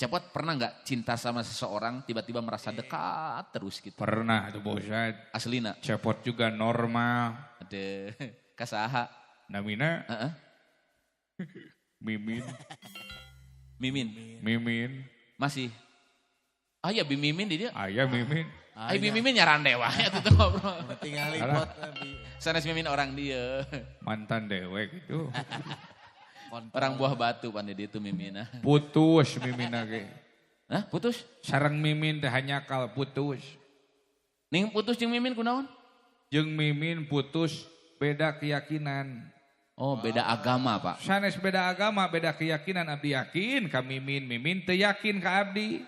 Cepot pernah nggak cinta sama seseorang tiba-tiba merasa dekat terus gitu? Pernah tuh Bosat. Aslina. Cepot juga normal. Ada kasaha. Namina. Mimin. Mimin. Mimin. Masih. Ah ya Bi Mimin di dia. Aya Mimin. Ay Bi Mimin nyarande wae atuh tuh ngobrol. Tinggal pot. Sanes Mimin orang dia. Mantan dewek gitu. Orang buah batu pandai dia itu Mimina. Putus Mimina ge. Hah, putus? Sareng Mimin teh hanyakal putus. Ning putus jeung Mimin kunaon? Jeung Mimin putus beda keyakinan. Oh, beda agama, Pak. Sanes beda agama, beda keyakinan. Abdi yakin ka Mimin, Mimin teu yakin ka abdi.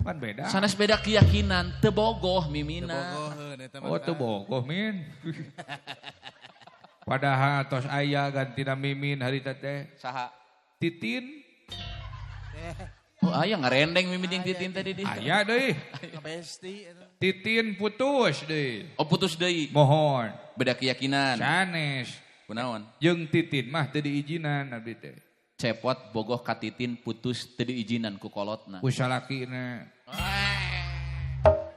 Pan beda. Sanes beda keyakinan, teu bogoh Mimina. Oh, teu bogoh Min. Padahal tos aya gantina Mimin hari teh. Saha? Titin. Oh aya ngarendeng Mimin jeung Titin tadi di. Aya deui. Titin putus deui. Oh putus deui. Mohon. Beda keyakinan. Sanes. Kunaon? Jeung Titin mah teu diizinan abdi teh. Cepot bogoh ka Titin putus teu diizinan ku kolotna. Ku salakina.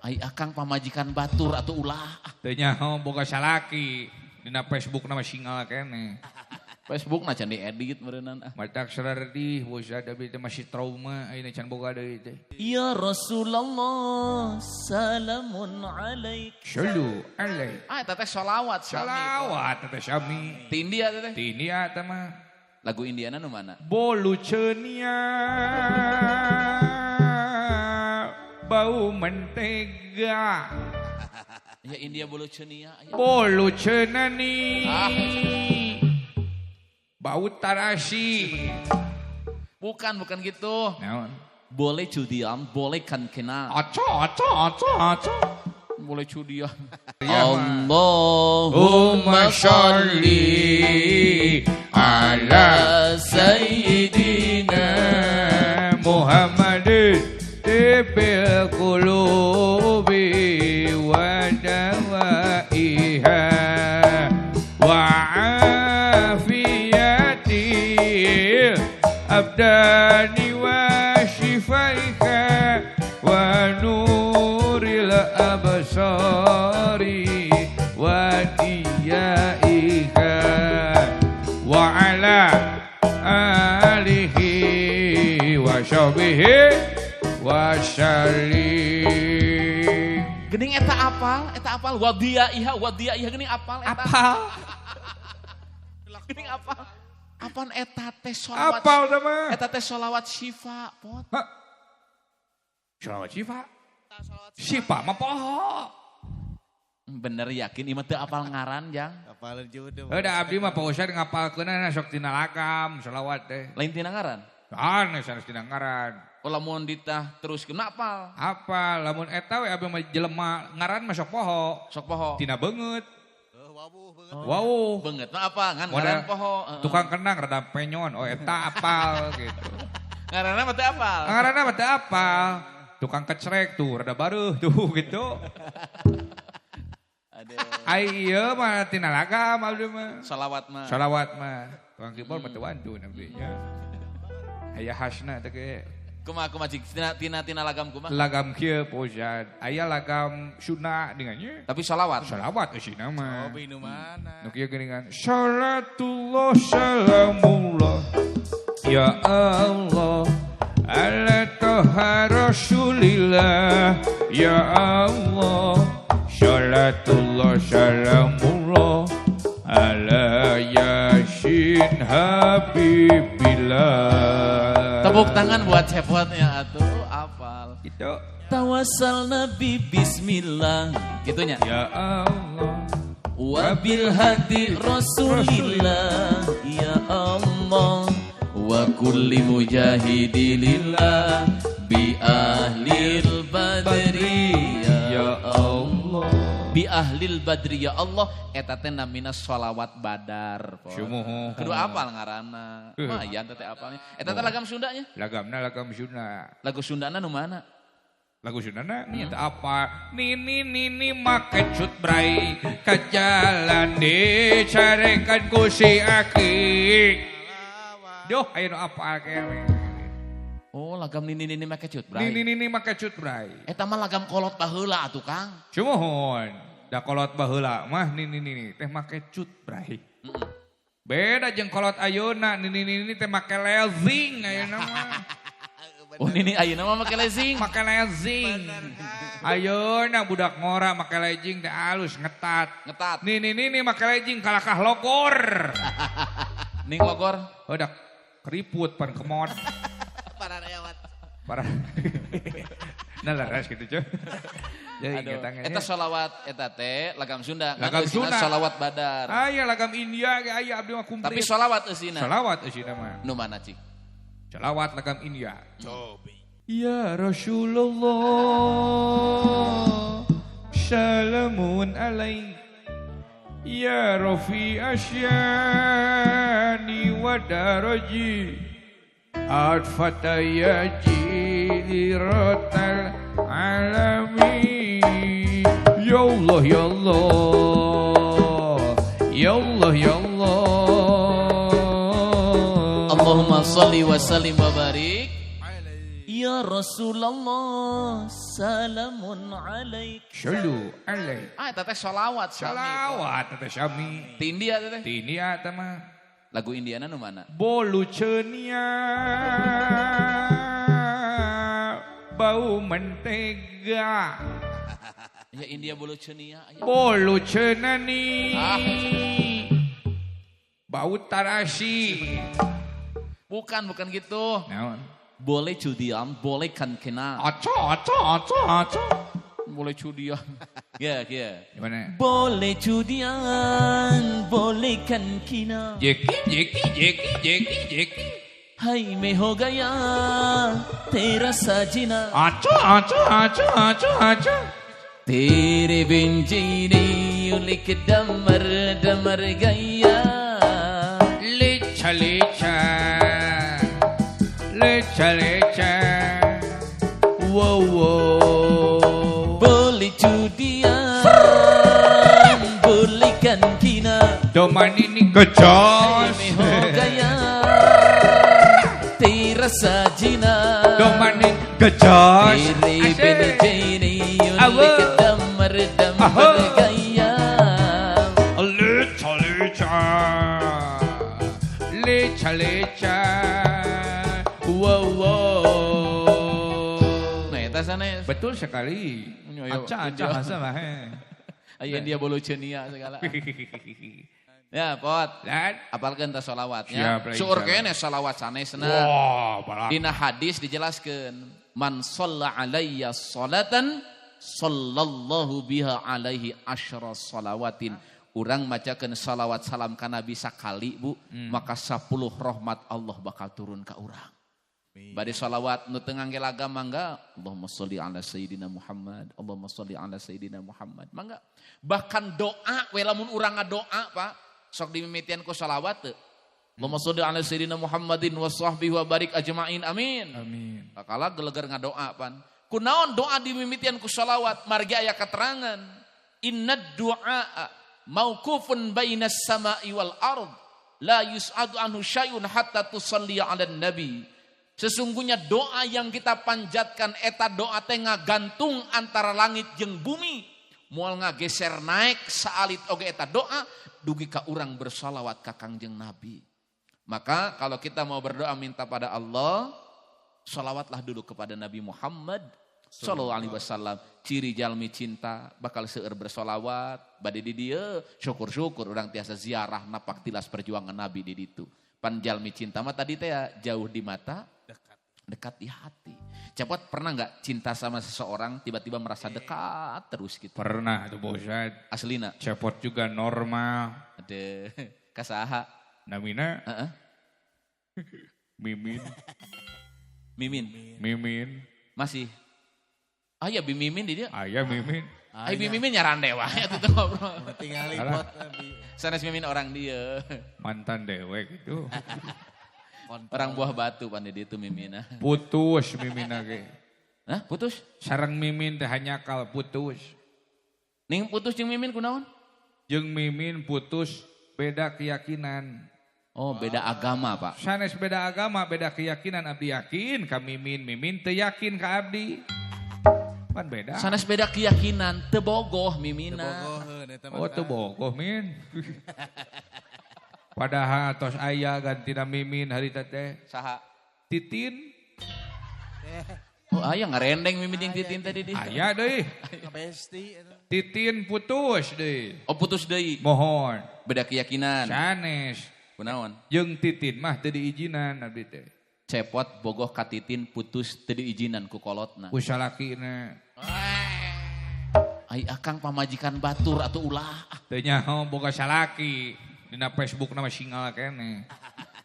Ai akang pamajikan batur atuh ulah. Teu nyaho boga salaki. Dina Facebook nama singal kene. Facebook na can diedit meureunan ah. Matak sarardih bosat abdi teh masih trauma ayeuna can boga deui teh. Ya Rasulullah salamun alaik. Sallu alaik. Ah eta teh sholawat sami. Sholawat teh sami. Ti India teh. Ti India teh mah. Lagu Indiana nu mana? Bolu cenia bau mentega. Ya India bolu cenia. Bolu cenani. Ah. Bau tarasi. Bukan, bukan gitu. Naon? Boleh cudian, boleh kan kena. Aco, aco, aco, aco. Boleh cudian. Ya, Allahumma sholli ala sayyidina Muhammadin tibil qulubi wa dawaiha wa afiyatil abdani wa shifaiha wa nuril absari wa diyaiha wa ala alihi wa sahbihi wa sallim. Gening eta apal wadiya iha gening apal eta. Apal. Gening apal. Apaan eta teh sholawat? Apal teh mah. Eta teh sholawat syifa, pot. Hah? Sholawat syifa? Syifa mah poho. Bener yakin ieu mah teu apal ngaran, Jang. Apalin jodoh. Heuh da abdi mah Pak Ustad ngapalkeunana sok tina lagam sholawat teh. Lain tina ngaran? Sanes sanes tina ngaran. Oh lamun ditah terus kena apal. Apal, lamun eta we abdi mah jelema ngaran mah sok poho. Sok poho. Tina beungeut. Wawuh beungeut. Wawuh. Beungeut mah apa? Ngan ngaran poho. Tukang kenang rada penyon, oh eta apal gitu. Ngaranna mah teu apal. Ngaranna mah teu apal. Tukang kecrek tuh rada bareuh tuh gitu. Aduh. Ai ieu mah tina lagam abdi mah. Sholawat mah. Sholawat mah. Tukang keyboard mah teu wantun abdi nya. Aya khasna teh ge. Kumaha kumaha cik tina lagam kumaha? Lagam kieu Pak Aya lagam Sunda dengannya. Tapi sholawat. Sholawat eusina mah. Oh, nu mana? Nu kieu geuningan. Salatullah salamullah ya Allah ala toha Rasulillah ya Allah. Salatullah salamullah ala Yasin Habibillah. Tepuk tangan buat cepotnya atuh apal. Gitu. Tawasal Nabi bismillah. Gitunya. Ya Allah. Wabil hadi Rasulillah ya Allah wa kulli mujahidilillah bi ahlil badri ya Allah. Bi ahlil badri ya Allah eta teh namina sholawat badar. Sumuh. Kedua apal ngaranna. Lumayan teh apalnya. Eta teh lagam Sundanya? Lagamna lagam Sunda. Lagu Sundana nu mana? Lagu Sundana nya teh apa? Nini nini makecut brai ka jalan dicarekan ku si Aki. Duh aya nu apal kene. Oh, lagam nini-nini make cut bray. Nini-nini make cut bray. Eta mah lagam kolot baheula atuh Kang. Cumuhun, da kolot baheula mah nini-nini teh make cut bray. Beda jeung kolot ayeuna nini-nini teh make lezing ayeuna mah. Oh nini ayeuna mah make lezing. Make lezing. Ayeuna budak ngora make lezing teh alus ngetat. Ngetat. Nini-nini make lezing kalakah logor. Ning logor? Oh dak keriput pan kemot. Para lewat. Para. Nah laras gitu cuy. Jadi eta sholawat eta teh lagam Sunda. Lagam Sunda. Sholawat Badar. Aya lagam India ge aya abdi mah kumplit. Tapi sholawat eusina. Sholawat eusina mah. Nu mana cik? Sholawat lagam India. Cobi. Ya Rasulullah salamun alaik. Ya Rafi asyani wa daraji. Atfata ya jiratal alami. Ya Allah ya Allah ya Allah ya Allah. Allahumma salli wa sallim wa barik. Ya Rasulullah salamun alaik. Sallu alaik. Ah eta teh sholawat sami. Sholawat teh sami. Ti India teh. Ti India teh mah. Lagu Indiana nu mana? Bolu cenia bau mentega. Ya India bolu cenia. Bolu cenani bau tarasi. Bukan, bukan gitu. Naon? Boleh cudian, boleh kan kena. Aco, aco, aco, aco. Boleh cudian. Ya, ya. Gimana? Boleh cudian, boleh kan kina. Jeki, jeki, jeki, jeki, jeki. Hai me ho gaya, tera sajina. Aco, aco, aco, aco, aco. Tere bin jini ulik damar damar gaya. Lecha, lecha. Lecha, lecha. Wow, wow. Boleh cudian, boleh kan kina. Doman ini gejos. Hai me ho gaya, tera sajina. Doman ini gejos. Tere bin jini ulik damar damar gaya. Lecha, lecha. Lecha, lecha. Wow, wow. Nah, eta sanes. Betul sekali. Aca, aca, masa mah. Ayo dia bolu cenia segala. Ya, Pot. Apalkeun teh sholawatnya. Seueur keneh sholawat sanesna. Wah, balak. Dina hadis dijelaskeun, man shalla alayya sholatan sallallahu biha alaihi asyra sholawatin. Urang macakeun sholawat salam ka Nabi sakali, Bu, maka 10 rahmat Allah bakal turun ka urang. Bade sholawat nu teu ngangge lagam mangga, Allahumma sholli ala sayyidina Muhammad, Allahumma sholli ala sayyidina Muhammad. Mangga. Bahkan doa we lamun urang ngadoa, Pak, sok dimimitian ku sholawat teu. Allahumma sholli ala sayyidina Muhammadin wa sahbihi wa barik ajmain. Amin. Amin. Bakala geleger ngadoa pan. Kunaon doa dimimitian ku sholawat margi aya keterangan. Innad du'a mauqufun bainas sama'i wal ard la yus'adu anhu syai'un hatta tusalli 'alan nabi. Sesungguhnya doa yang kita panjatkan eta doa teh ngagantung antara langit jeung bumi. Moal ngageser naik saalit oge eta doa dugi ka urang bersolawat ka Kangjeng Nabi. Maka kalau kita mau berdoa minta pada Allah, solawatlah dulu kepada Nabi Muhammad sallallahu alaihi wasallam. Ciri jalmi cinta bakal seueur bersolawat, bade di dieu syukur-syukur urang tiasa ziarah napak tilas perjuangan Nabi di ditu. Pan jalmi cinta mah tadi teh ya, jauh di mata, dekat di hati. Cepot pernah nggak cinta sama seseorang tiba-tiba merasa dekat terus gitu? Pernah tuh bosan. Aslina. Cepot juga normal. Ade kasaha. Namina. Mimin. Mimin. Mimin. Masih. Ah ya Bi Mimin di dia. Aya Mimin. Ay Bi Mimin nyarande wae atuh tuh ngobrol. Tinggal pot. Sanes Mimin orang dia. Mantan dewek gitu. Orang buah batu pandai dia itu Mimina. Putus Mimina ge. Hah, putus? Sareng Mimin teh hanyakal putus. Ning putus jeung Mimin kunaon? Jeung Mimin putus beda keyakinan. Oh, beda agama, Pak. Sanes beda agama, beda keyakinan. Abdi yakin ka Mimin, Mimin teu yakin ka abdi. Pan beda. Sanes beda keyakinan, teu bogoh Mimina. Oh, teu bogoh Min. Padahal tos aya gantina Mimin harita teh. Saha? Titin. Oh, aya ngarendeng Mimin jeung Titin tadi di. Aya deui. Titin putus deui. Oh, putus deui. Mohon. Beda keyakinan. Sanes. Kunaon? Jeung Titin mah teu diizinan abdi teh. Cepot bogoh ka Titin putus teu diizinan ku kolotna. Ku salakina. Ai akang pamajikan batur atuh ulah. Teu nyaho boga salaki. Dina Facebookna mah singal keneh.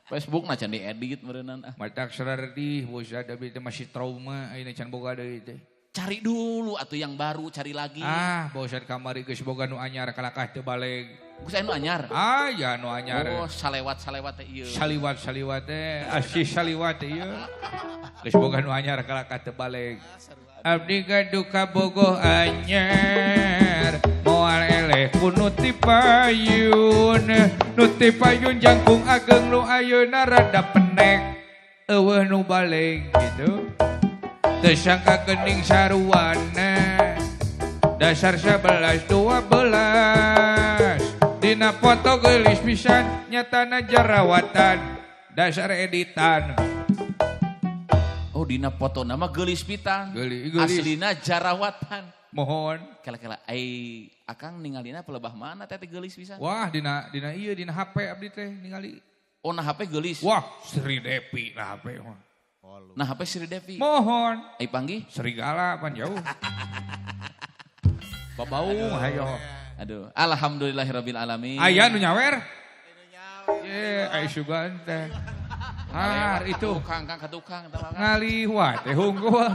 Facebookna can diedit meureunana ah. Matak sarardih bosa abdi teh masih trauma ayeuna can boga deui teh. Cari dulu atuh yang baru, cari lagi. Ah, bosan kamari geus boga nu anyar kalakah teu baleg. Geus aya nu anyar? Ah, ya nu anyar. Oh, salewat-salewat teh ieu. Saliwat-saliwat teh, asih saliwat teh ieu. Geus boga nu anyar kalakah teu baleg. Abdi gaduh kabogoh anyar, moal eleh ku nu ti payun. Nu ti payun jangkung ageng nu ayeuna rada penek. Eueuh nu baleg gitu. Teu sangka geuning saruana, dasar 11 12. Dina foto geulis pisan, nyatana jerawatan, dasar editan. Oh, dina foto nama geulis pitan, aslina jerawatan. Mohon. Kela-kela, ai akang ningalina pelebah mana teh geulis pisan? Wah, dina ieu dina HP abdi teh ningali. Oh, na HP geulis. Wah, Sri Devi na HP mah. Nah, HP Sri Devi. Mohon. Ai panggih? Serigala pan jauh. Babaung hayo. Aduh, alhamdulillahirabbil alamin. Aya nu nyawer? Ye, ai sugan teh. Ah, itu tukang, kang ka tukang eta mah. Ngaliwat teh hungkul.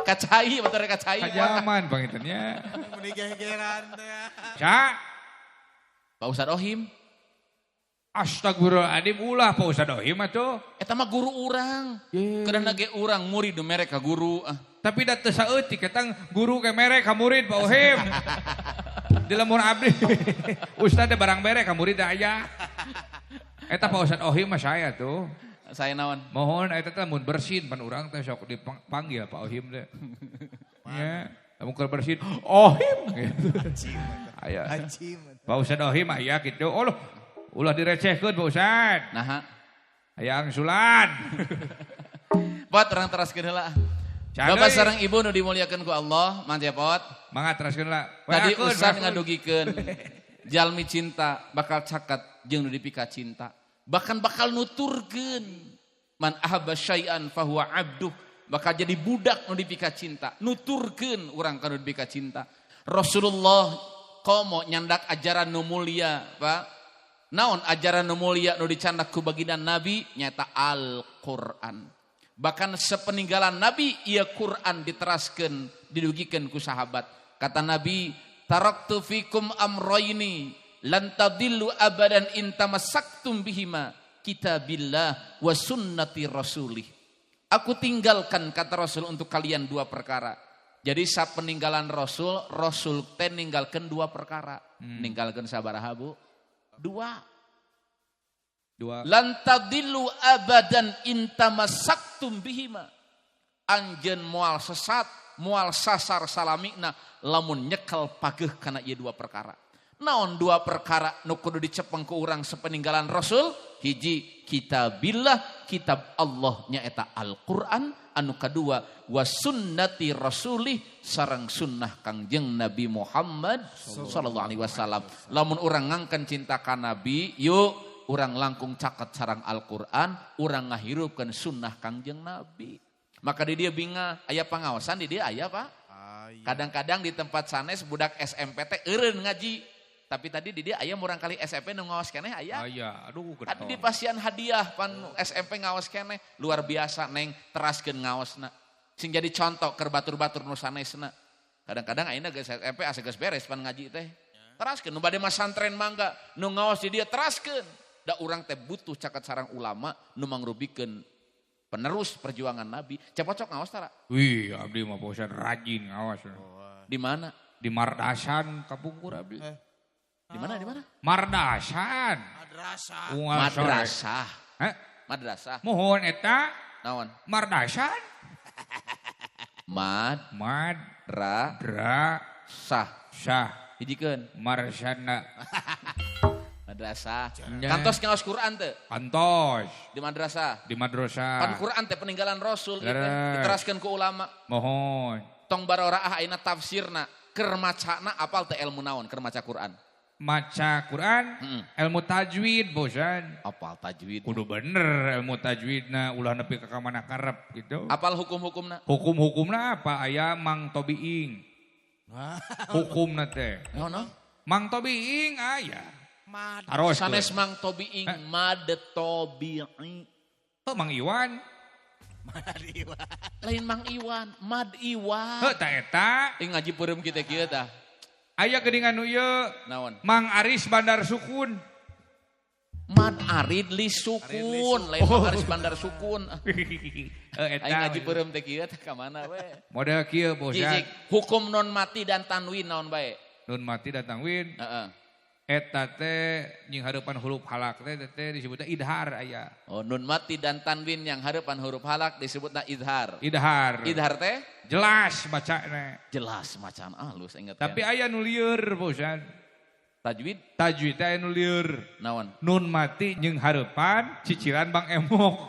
Kacai, batur kacai. Kajaman panginten nya. Meni gegeran teh. Ca. Pak Ustad Ohim. Astagfirullahaladzim ulah Pak Ustad Ohim atuh. Eta mah guru urang. Kedah ge urang murid nu mere ka guru. Ah. Tapi da teu saeutik eta guru ke mere ka murid Pak Ohim. Di lemur abdi. Ustad teh barang mere ka murid da aya. Eta Pak Ustad Ohim mah saya tuh. Saya naon? Mohon eta teh mun bersin pan urang teh sok dipanggil Pak Ohim teh. Nya, lamun keur bersin Ohim gitu. Aya. Pak Ustad Ohim aya kitu. Oh loh. Ulah direcehkeun Pak Ustad. Naha. Aya angsulan. Pot urang teraskeun heula. Bapak sareng ibu nu dimuliakeun ku Allah, Mang Cepot. Mangga teraskeun heula. Tadi Ustad ngadugikeun jalmi cinta bakal caket jeung nu dipika cinta. Bahkan bakal nuturkeun man ahabba syai'an fahuwa abduh, bakal jadi budak nu dipika cinta. Nuturkeun urang ka nu dipika cinta. Rasulullah komo nyandak ajaran nu mulia, Pak. Naon ajaran nu mulia nu dicandak ku baginda Nabi nyata Al-Qur'an. Bahkan sepeninggalan Nabi ieu Qur'an diteraskeun didugikeun ku sahabat. Kata Nabi, taraktu fikum amrayni lan tadillu abadan in tamassaktum bihima kitabillah wa sunnati rasulih. Aku tinggalkan kata Rasul untuk kalian dua perkara. Jadi sapeninggalan Rasul, Rasul teh ninggalkeun dua perkara. Ninggalkeun sabaraha, Bu? Dua. Lan tadillu abadan in tamassaktum bihima. Anjeun moal sesat, moal sasar salamina lamun nyekel pageuh kana ieu dua perkara. Naon dua perkara nu kudu dicepeng ku urang sepeninggalan Rasul? Hiji kitabillah, kitab Allah nyaeta Al-Qur'an, anu kadua wa sunnati rasulih sareng sunnah Kangjeng Nabi Muhammad sallallahu alaihi wasallam. Lamun urang ngangken cinta ka Nabi, yuk urang langkung caket sareng Al-Qur'an, urang ngahirupkeun sunnah Kangjeng Nabi. Maka di dia binga, aya pangaosan di dia aya, Pak. Kadang-kadang di tempat sanes budak SMP teh eureun ngaji. Tapi tadi di dia aya murang kali SMP nu ngaos keneh aya. Aya, aduh getol. Tadi di pasian hadiah pan SMP ngaos keneh, luar biasa neng teraskeun ngaosna. Sing jadi contoh keur batur-batur nu sanesna. Kadang-kadang ayeuna geus SMP asa geus beres pan ngaji teh. Teraskeun nu bade masantren mangga nu ngaos di dia teraskeun. Da urang teh butuh caket sarang ulama nu mangrubikeun penerus perjuangan Nabi. Cepocok ngaos tara? Wih, abdi mah bosan rajin ngaos. Di mana? Di Mardasan kapungkur abdi. Di mana? Di mana? Mardasan. Madrasah. Madrasah. Hah? Madrasah. Mohon eta. Naon? Mardasan. Mad. Mad. Ra. Dra. Sah. Sah. Hijikeun. Marsana. Madrasah. Kantos ngaos Quran teu? Kantos. Di madrasah. Di madrasah. Pan Quran teh peninggalan Rasul gitu. Diteraskeun ku ulama. Mohon. Tong baroraah ayeuna tafsirna, keur macana apal teh ilmu naon keur maca Quran? Maca Quran, ilmu tajwid bosan. Apal tajwid. Kudu bener ilmu tajwidna ulah nepi ka mana karep gitu. Apal hukum-hukumna? Hukum-hukumna apa? Aya mang tobiing. Hukumna teh. Naon? Mang tobiing aya. Mad. Sanes mang tobiing, mad tobiing. Oh, Mang Iwan. Mad Iwan. Lain Mang Iwan, Mad Iwan. Heuh ta eta. Ing ngaji peureum kitu kieu tah. Aya geuningan nu ieu. Naon? Mang Aris Bandar Sukun. Mad Arid li Sukun, lain Mang Aris Bandar Sukun. Eta. Aing ngaji peureum teh kieu teh ka mana we. Model kieu bosan. Hukum non mati dan tanwin naon bae? Nun mati dan tanwin. Heeh. Eta teh jeung hareupan huruf halak teh teh disebutna idhar aya. Oh, nun mati dan tanwin yang hareupan huruf halak disebutna idhar. Idhar. Idhar teh jelas bacana. Jelas macana halus inget. Tapi aya nu lieur bosan. Tajwid? Tajwid teh aya nu lieur. Naon? Nun mati jeung hareupan cicilan Bang Emok.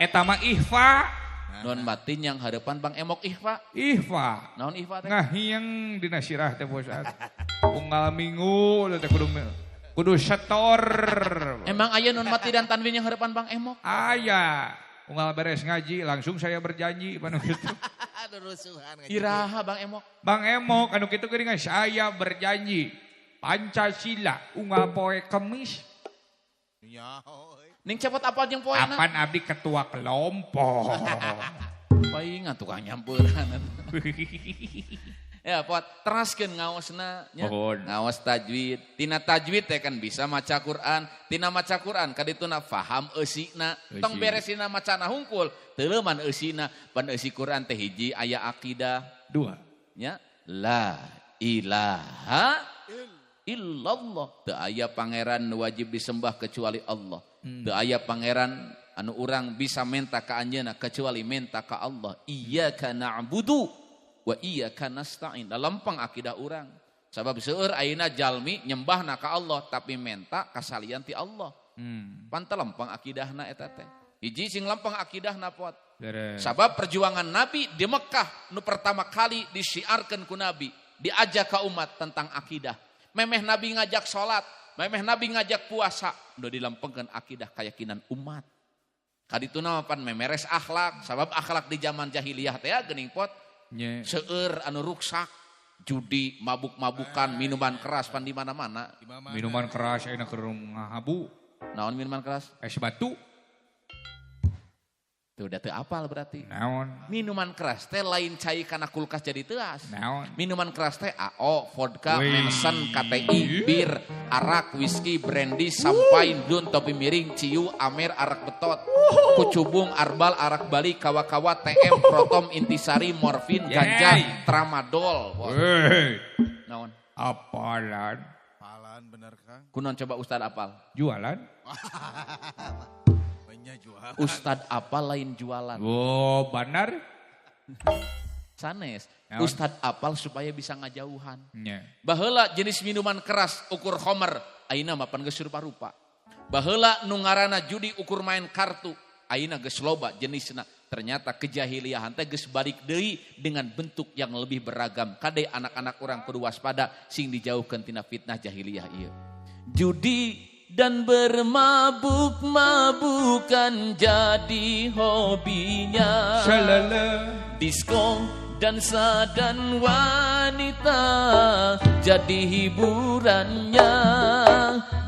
Eta mah ihfa. Nun mati yang hareupan Bang Emok ihfa. Ihfa. Naon ihfa teh? Ngahieng dina sirah teh bosan. Unggal minggu teh kudu setor. Emang aya nun mati dan tanwin yang hareupan Bang Emok? Aya. Unggal beres ngaji langsung saya berjanji panu kitu. Aduh rusuhan ngaji. Iraha Bang Emok. Bang Emok anu kitu geuningan saya berjanji Pancasila unggal poe Kemis. Nyaho euy. Ning cepot apal jeung poena. Apan abdi ketua kelompok. Paingan tukang nyamperan. Ya, pot teraskeun ngaosna nya. Ngaos tajwid. Tina tajwid teh kan bisa maca Quran, tina maca Quran kadituna faham eusina. Tong beresina macana hungkul, teu leuman eusina. Pan eusi Quran teh hiji aya akidah. Dua. Nya, la ilaha illallah. Teu aya pangeran nu wajib disembah kecuali Allah. Teu aya pangeran anu urang bisa menta ka anjeunna kecuali menta ka Allah. Iyyaka na'budu wa iyyaka nasta'in. Lempeng akidah urang. Sabab seueur ayeuna jalmi nyembahna ka Allah tapi menta kasalian ti Allah. Pan teu lempeng akidahna eta teh. Hiji sing lempeng akidahna pot. Sabab perjuangan Nabi di Mekah nu pertama kali disiarkeun ku Nabi, diajak ka umat tentang akidah. Memeh Nabi ngajak salat, memeh Nabi ngajak puasa, nu dilempengkeun akidah keyakinan umat. Kadituna mah pan memeres akhlak, sabab akhlak di zaman jahiliyah teh geuning pot. Seueur anu ruksak, judi, mabuk-mabukan, minuman keras pan di mana-mana. Minuman keras ayeuna keur ngahabu. Naon minuman keras? Es batu. Tuh udah teu apal berarti. Naon? Minuman keras teh lain cai kana kulkas jadi teuas. Naon? Minuman keras teh AO, vodka, Manson, KTI, bir, arak, whisky, brandy, sampai dun, topi miring, ciu, amer, arak betot, kucubung, arbal, arak Bali, kawa-kawa, TM, protom, intisari, morfin, ganja, tramadol. Naon? Apalan? Apalan bener Kang. Kunon coba Ustad apal? Jualan? Jualan. Ustad apa lain jualan. Oh, benar. Sanes. Ustad apal supaya bisa ngajauhan. Yeah. Baheula jenis minuman keras ukur khomer, ayeuna mah pan geus rupa-rupa. Baheula nu ngaranna judi ukur main kartu, ayeuna geus loba jenisna. Ternyata kejahiliahan teh geus balik deui dengan bentuk yang lebih beragam. Kade anak-anak urang kudu waspada sing dijauhkeun tina fitnah jahiliyah ieu. Judi dan bermabuk-mabukan jadi hobinya. Shalala. Disko, dansa dan wanita jadi hiburannya.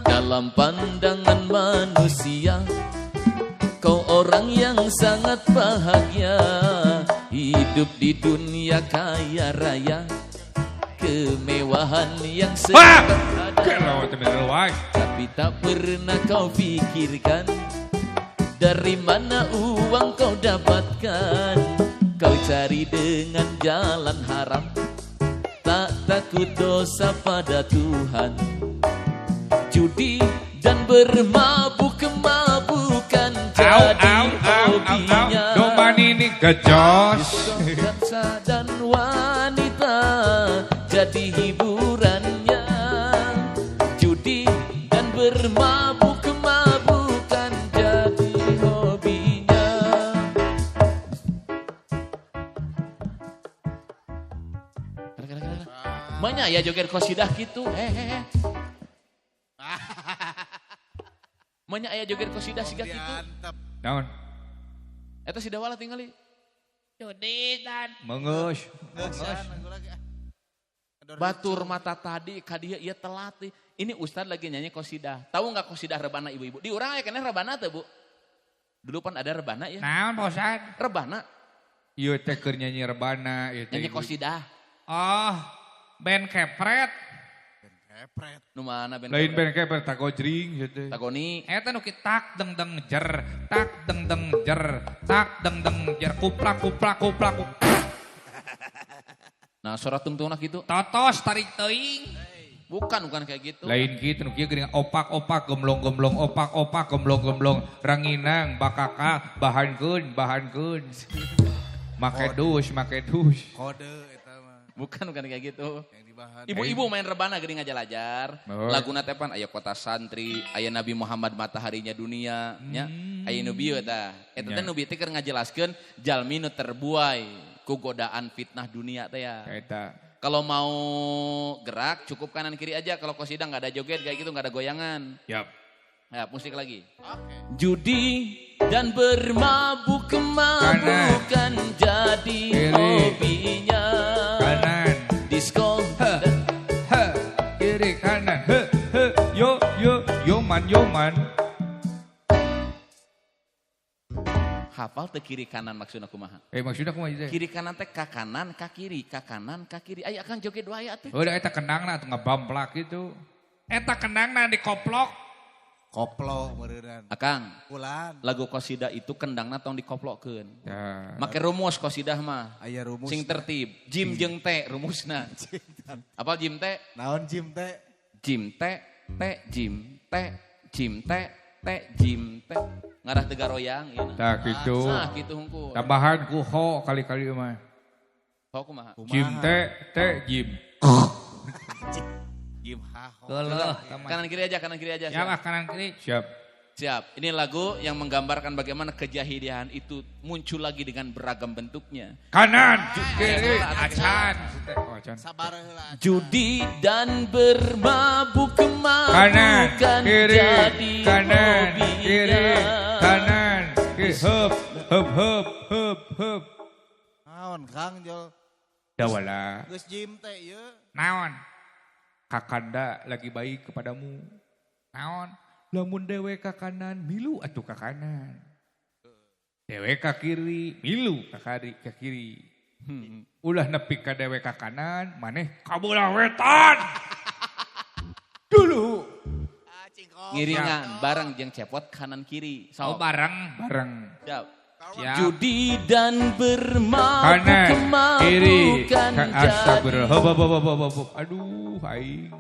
Dalam pandangan manusia, kau orang yang sangat bahagia. Hidup di dunia kaya raya, kemewahan yang serba ada. Tapi tak pernah kau pikirkan, dari mana uang kau dapatkan. Kau cari dengan jalan haram, tak takut dosa pada Tuhan. Judi dan bermabuk-mabukan jadi hobinya. Domba ini gejos. Dansa dan wanita jadi hiburannya. Judi dan bermabuk-mabukan jadi hobinya. Banyak ya joget kosidah gitu. Hehehe. Banyak aya joget kosidah siga kitu. Naon? Eta si Dawala tingali. Judi dan mengeus. Batur mata tadi ka dieu ieu telat. Ini ustad lagi nyanyi kosidah. Tahu enggak kosidah rebana ibu-ibu? Di urang aya keneh rebana teh, Bu. Dulu pan ada rebana ya. Naon Pak Ustad? Rebana. Ieu teh keur nyanyi rebana ieu teh. Nyanyi kosidah. Oh, band kepret. Kepret. Nu mana band? Lain band kepret tagojring gitu. Tagoni. Eta nu ki tak deng deng jer, tak deng deng jer, tak deng deng jer, kuplak kuplak kuplak. Nah, suara tungtungna kitu. Totos tarik teuing. Bukan, bukan kayak gitu. Lain kitu nu kieu geuning opak-opak gemblong-gemblong, opak-opak gemblong-gemblong, ranginang, bakaka, bahankeun, bahankeun. Make dus, make dus. Kode eta mah. Bukan, bukan kayak gitu. Ibu-ibu main rebana geuning ngajalajar. Laguna teh pan aya kota santri, aya Nabi Muhammad mataharinya dunia, nya. Aya nu bieu tah. Eta teh nu bieu teh keur ngajelaskeun jalmi nu terbuai ku godaan fitnah dunia teh ya. Eta. Kalau mau gerak cukup kanan kiri aja, kalau kosidah enggak ada joget kayak gitu, enggak ada goyangan. Yap. Ya, musik lagi. Oke. Judi dan bermabuk-mabukan jadi hobinya. Kanan. Disko. He, he, kiri kanan, he, he, yo, yo, yoman, yoman. Hafal teh kiri kanan maksudna kumaha? Maksudna kumaha teh? Kiri kanan teh ka kanan, ka kiri, ka kanan, ka kiri. Aya kan joget dua aya teh. Udah eta kendangna atuh ngebamplak gitu. Eta kendangna dikoplok. Koplo meureunana. Akang. Kulan. Lagu kosidah itu kendangna tong dikoplokeun. Ya. Make rumus kosidah mah. Aya rumus. Sing tertib. Jim jeung teh rumusna. Apa jim teh? Naon jim teh? Jim teh, teh jim teh, jim teh, teh jim teh. Ngarah teu garoyang ieu. Tah kitu. Nah, kitu hungkul. Tambahan ku ho kali-kali mah. Ho kumaha? Jim teh, teh jim. Jim ha ho. Kanan kiri aja, kanan kiri aja. Ya lah kanan kiri. Siap. Siap. Ini lagu yang menggambarkan bagaimana kejahiliahan itu muncul lagi dengan beragam bentuknya. Kanan, kiri, acan. Sabar heula. Judi dan bermabuk-mabukan kanan, kiri, jadi kanan, hobinya. Kiri, kanan, kiri, hup, hup, hup, hup, hup. Naon Kang Jol? Dawala. Geus jim teh ieu. Naon? Kakanda lagi baik kepadamu. Naon? Lamun dewe ka kanan, milu atuh ka kanan. Dewe ka kiri, milu ka kiri. Ulah nepi ka dewe ka kanan, maneh kabelah wetan. Dulu. Ngiringan bareng jeung cepot kanan kiri. So, oh, bareng. Bareng. Siap. Siap. Judi dan bermabuk-mabukan jadi. Aduh, aing.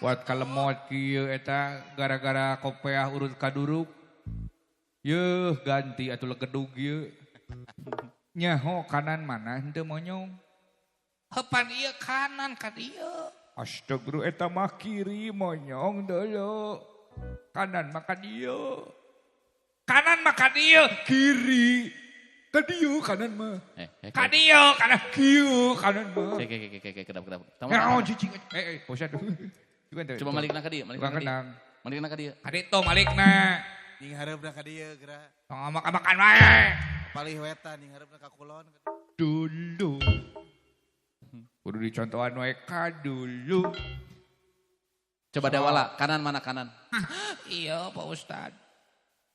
Buat kalemot kieu eta gara-gara kopeah urut kaduruk. Yeuh ganti atuh legedug ieu. Nyaho kanan mana henteu monyong. Heupan ieu kanan ka dieu. Astagfirullah eta mah kiri monyong deuleu. Kanan mah ka dieu. Kanan mah ka dieu, kiri. Ka dieu kanan mah. Ka dieu kanan kieu kanan mah. Oke, kedap. Oh, cicing. Bosan. Coba malikna ka dieu, malikna ka dieu. Malikna ka dieu. Ka ditu malikna. Ning hareupna ka dieu geura. Tong amak-amakan wae. Palih wetan ning hareupna ka kulon. Dulu. Kudu dicontohan wae ka dulu. Coba dawala, kanan mana kanan? Iya, Pak Ustad.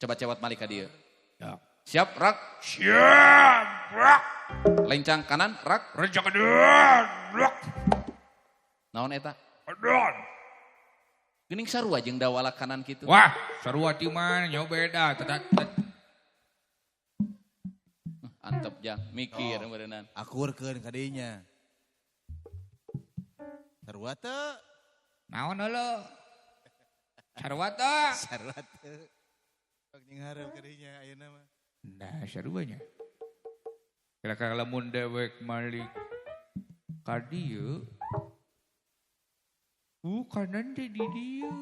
Coba cewat malik ka dieu. Ya. Siap, rak. Siap, rak. Lencang kanan, rak. Lencang kanan, rak. Naon eta? Kanan. Geuning sarua jeung dawala kanan kitu. Wah, sarua ti mah nya beda. Antep jang, mikir meureunnan. Akurkeun ka dinya. Sarua teu? Naon heuleuh? Sarua teu? Sarua teu. Sok nying hareup ka dinya ayeuna mah. Nah, sarua nya. Kira-kira lamun dewek malik ka dieu. Kanan teh di dieu.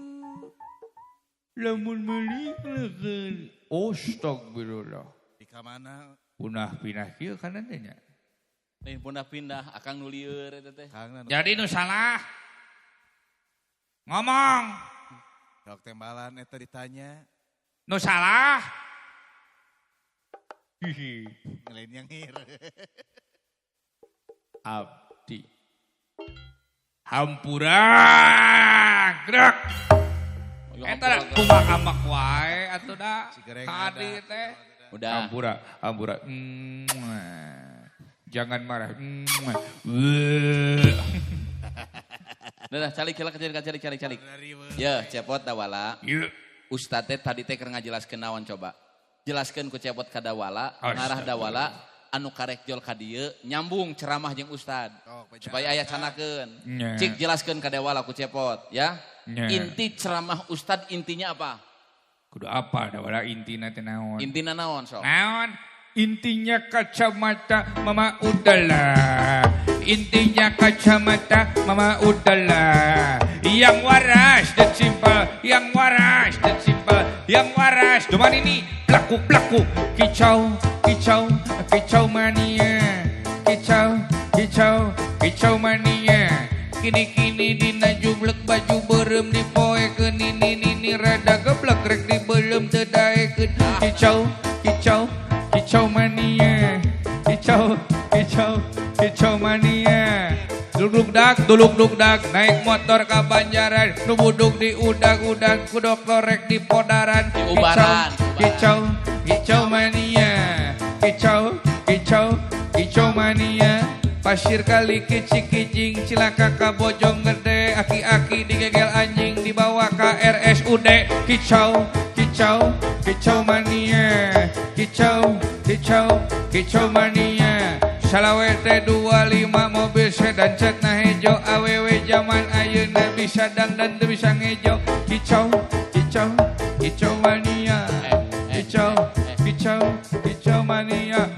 Lamun malik leukeun. Astagfirullah. Di ka mana? Punah pindah kieu kanan teh nya. Lain punah pindah akang nu lieur eta teh. Jadi nu salah. Ngomong. Dok tembalan eta ditanya. Nu salah. Hihi. Lain yang ngir. Abdi. Hampura. Gerak. Eta kumaha amak wae atuh da. Tadi teh. Udah. Hampura, hampura. Jangan marah. Udah, calik calik calik. Ya, cepot dawala. Ustad teh tadi teh keur ngajelaskeun naon coba. Jelaskeun ku cepot ka dawala, ngarah dawala anu karek jol ka dieu nyambung ceramah jeung ustad. Supaya aya canakeun. Cik jelaskeun ka dawala ku cepot ya. Inti ceramah ustad intinya apa? Kudu apa dawala intina teh naon? Intina naon sok? Naon? Intinya kacamata mama udahlah. Intinya kacamata mama udahlah. Yang waras dan simpel, yang waras dan simpel, yang waras. Cuman ini pelaku-pelaku kicau, kicau, kicau mania. Kicau, kicau, kicau mania. Kini-kini dina jublek baju berem dipoekeun ini nini rada geblek rek dibelem teu daekeun. Kicau, kicau, kicau mania. Kicau, kicau, kicau mania. Duluk dak, naik motor ka Banjaran, nu buduk di udag-udag, kudok lorek di podaran. Di ubaran. Kicau, kicau mania. Kicau, kicau, kicau mania. Pasir kali kicik-kicing, cilaka ka Bojong Gede, aki-aki digegel anjing dibawa ka RSUD. Kicau, kicau, kicau mania. Kicau, kicau, kicau mania. Salawe teh 25 mobil sedan cat na hejo, awewe zaman ayeuna bisa dangdan teu bisa ngejo. Kicau, kicau, kicau mania. Kicau, kicau, kicau mania.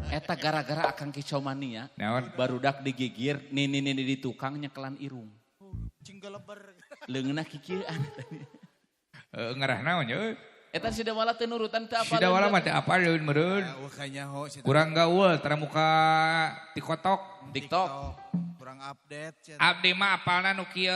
Eta gara-gara akang kicau mania, barudak digigir, nini-nini di tukang nyekelan irung. Cinggeleber. Leungeunna kikieuan. Ngarah naon ye? Eta si dawala teu nurutan teu apaleun. Si dawala mah teu apaleun meureun. Kurang gaul tara muka tikotok, TikTok. Kurang update. Abdi mah apalna nu kieu.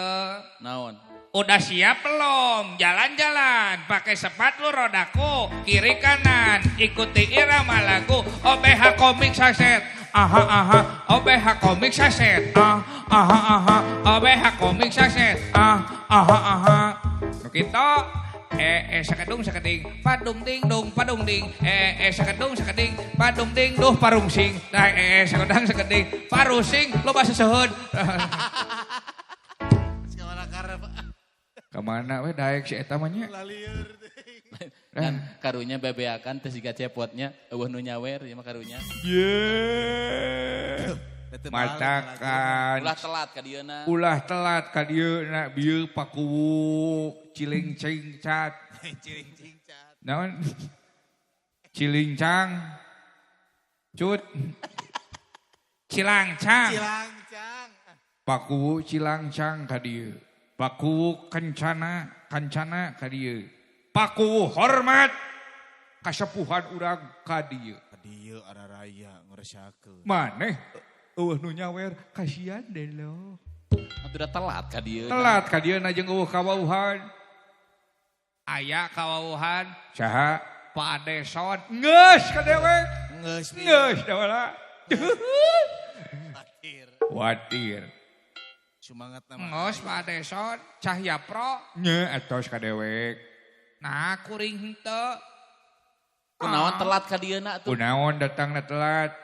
Naon? Udah siap belum? Jalan-jalan, pakai sepatu rodaku, kiri kanan, ikuti irama lagu, OBH komik saset, aha aha, OBH komik saset, ah aha aha, OBH komik saset, ah aha aha. Begitu, sakedung sakeding, padung ding dung padung ding, sakedung sakeding, padung ding duh parungsing, nah sakedang sakeding, parusing, loba seseuheun. Kemana we daek si eta mah nya? Dan karunya bebeakan teh siga cepotnya eueuh nu nyawer ieu mah karunya. Ye. Matakan. Ulah telat ka dieuna. Ulah telat ka dieuna bieu pakuwu ciling cingcat. Ciling cingcat. Naon? Cilingcang. Cut. Cilangcang. Cilangcang. Pakuwu cilangcang ka dieu. Pakuwu kencana, kancana ka dieu. Pakuwu hormat kasepuhan urang ka dieu. Ka dieu araraya ngresakeun. Maneh eueuh nu nyawer kasihan deh lo. Atuh da telat ka dieu. Telat ka dieu na jeung eueuh kawauhan. Aya kawauhan saha? Pak Adeson. Geus ka dewek. Geus. Geus dawala. Watir. Watir. Semangat nama. Ngos Pak Adeson, Cahya Pro. Nya atos ka dewek. Nah kuring henteu. Kunaon telat ka dieuna atuh? Kunaon datangna telat?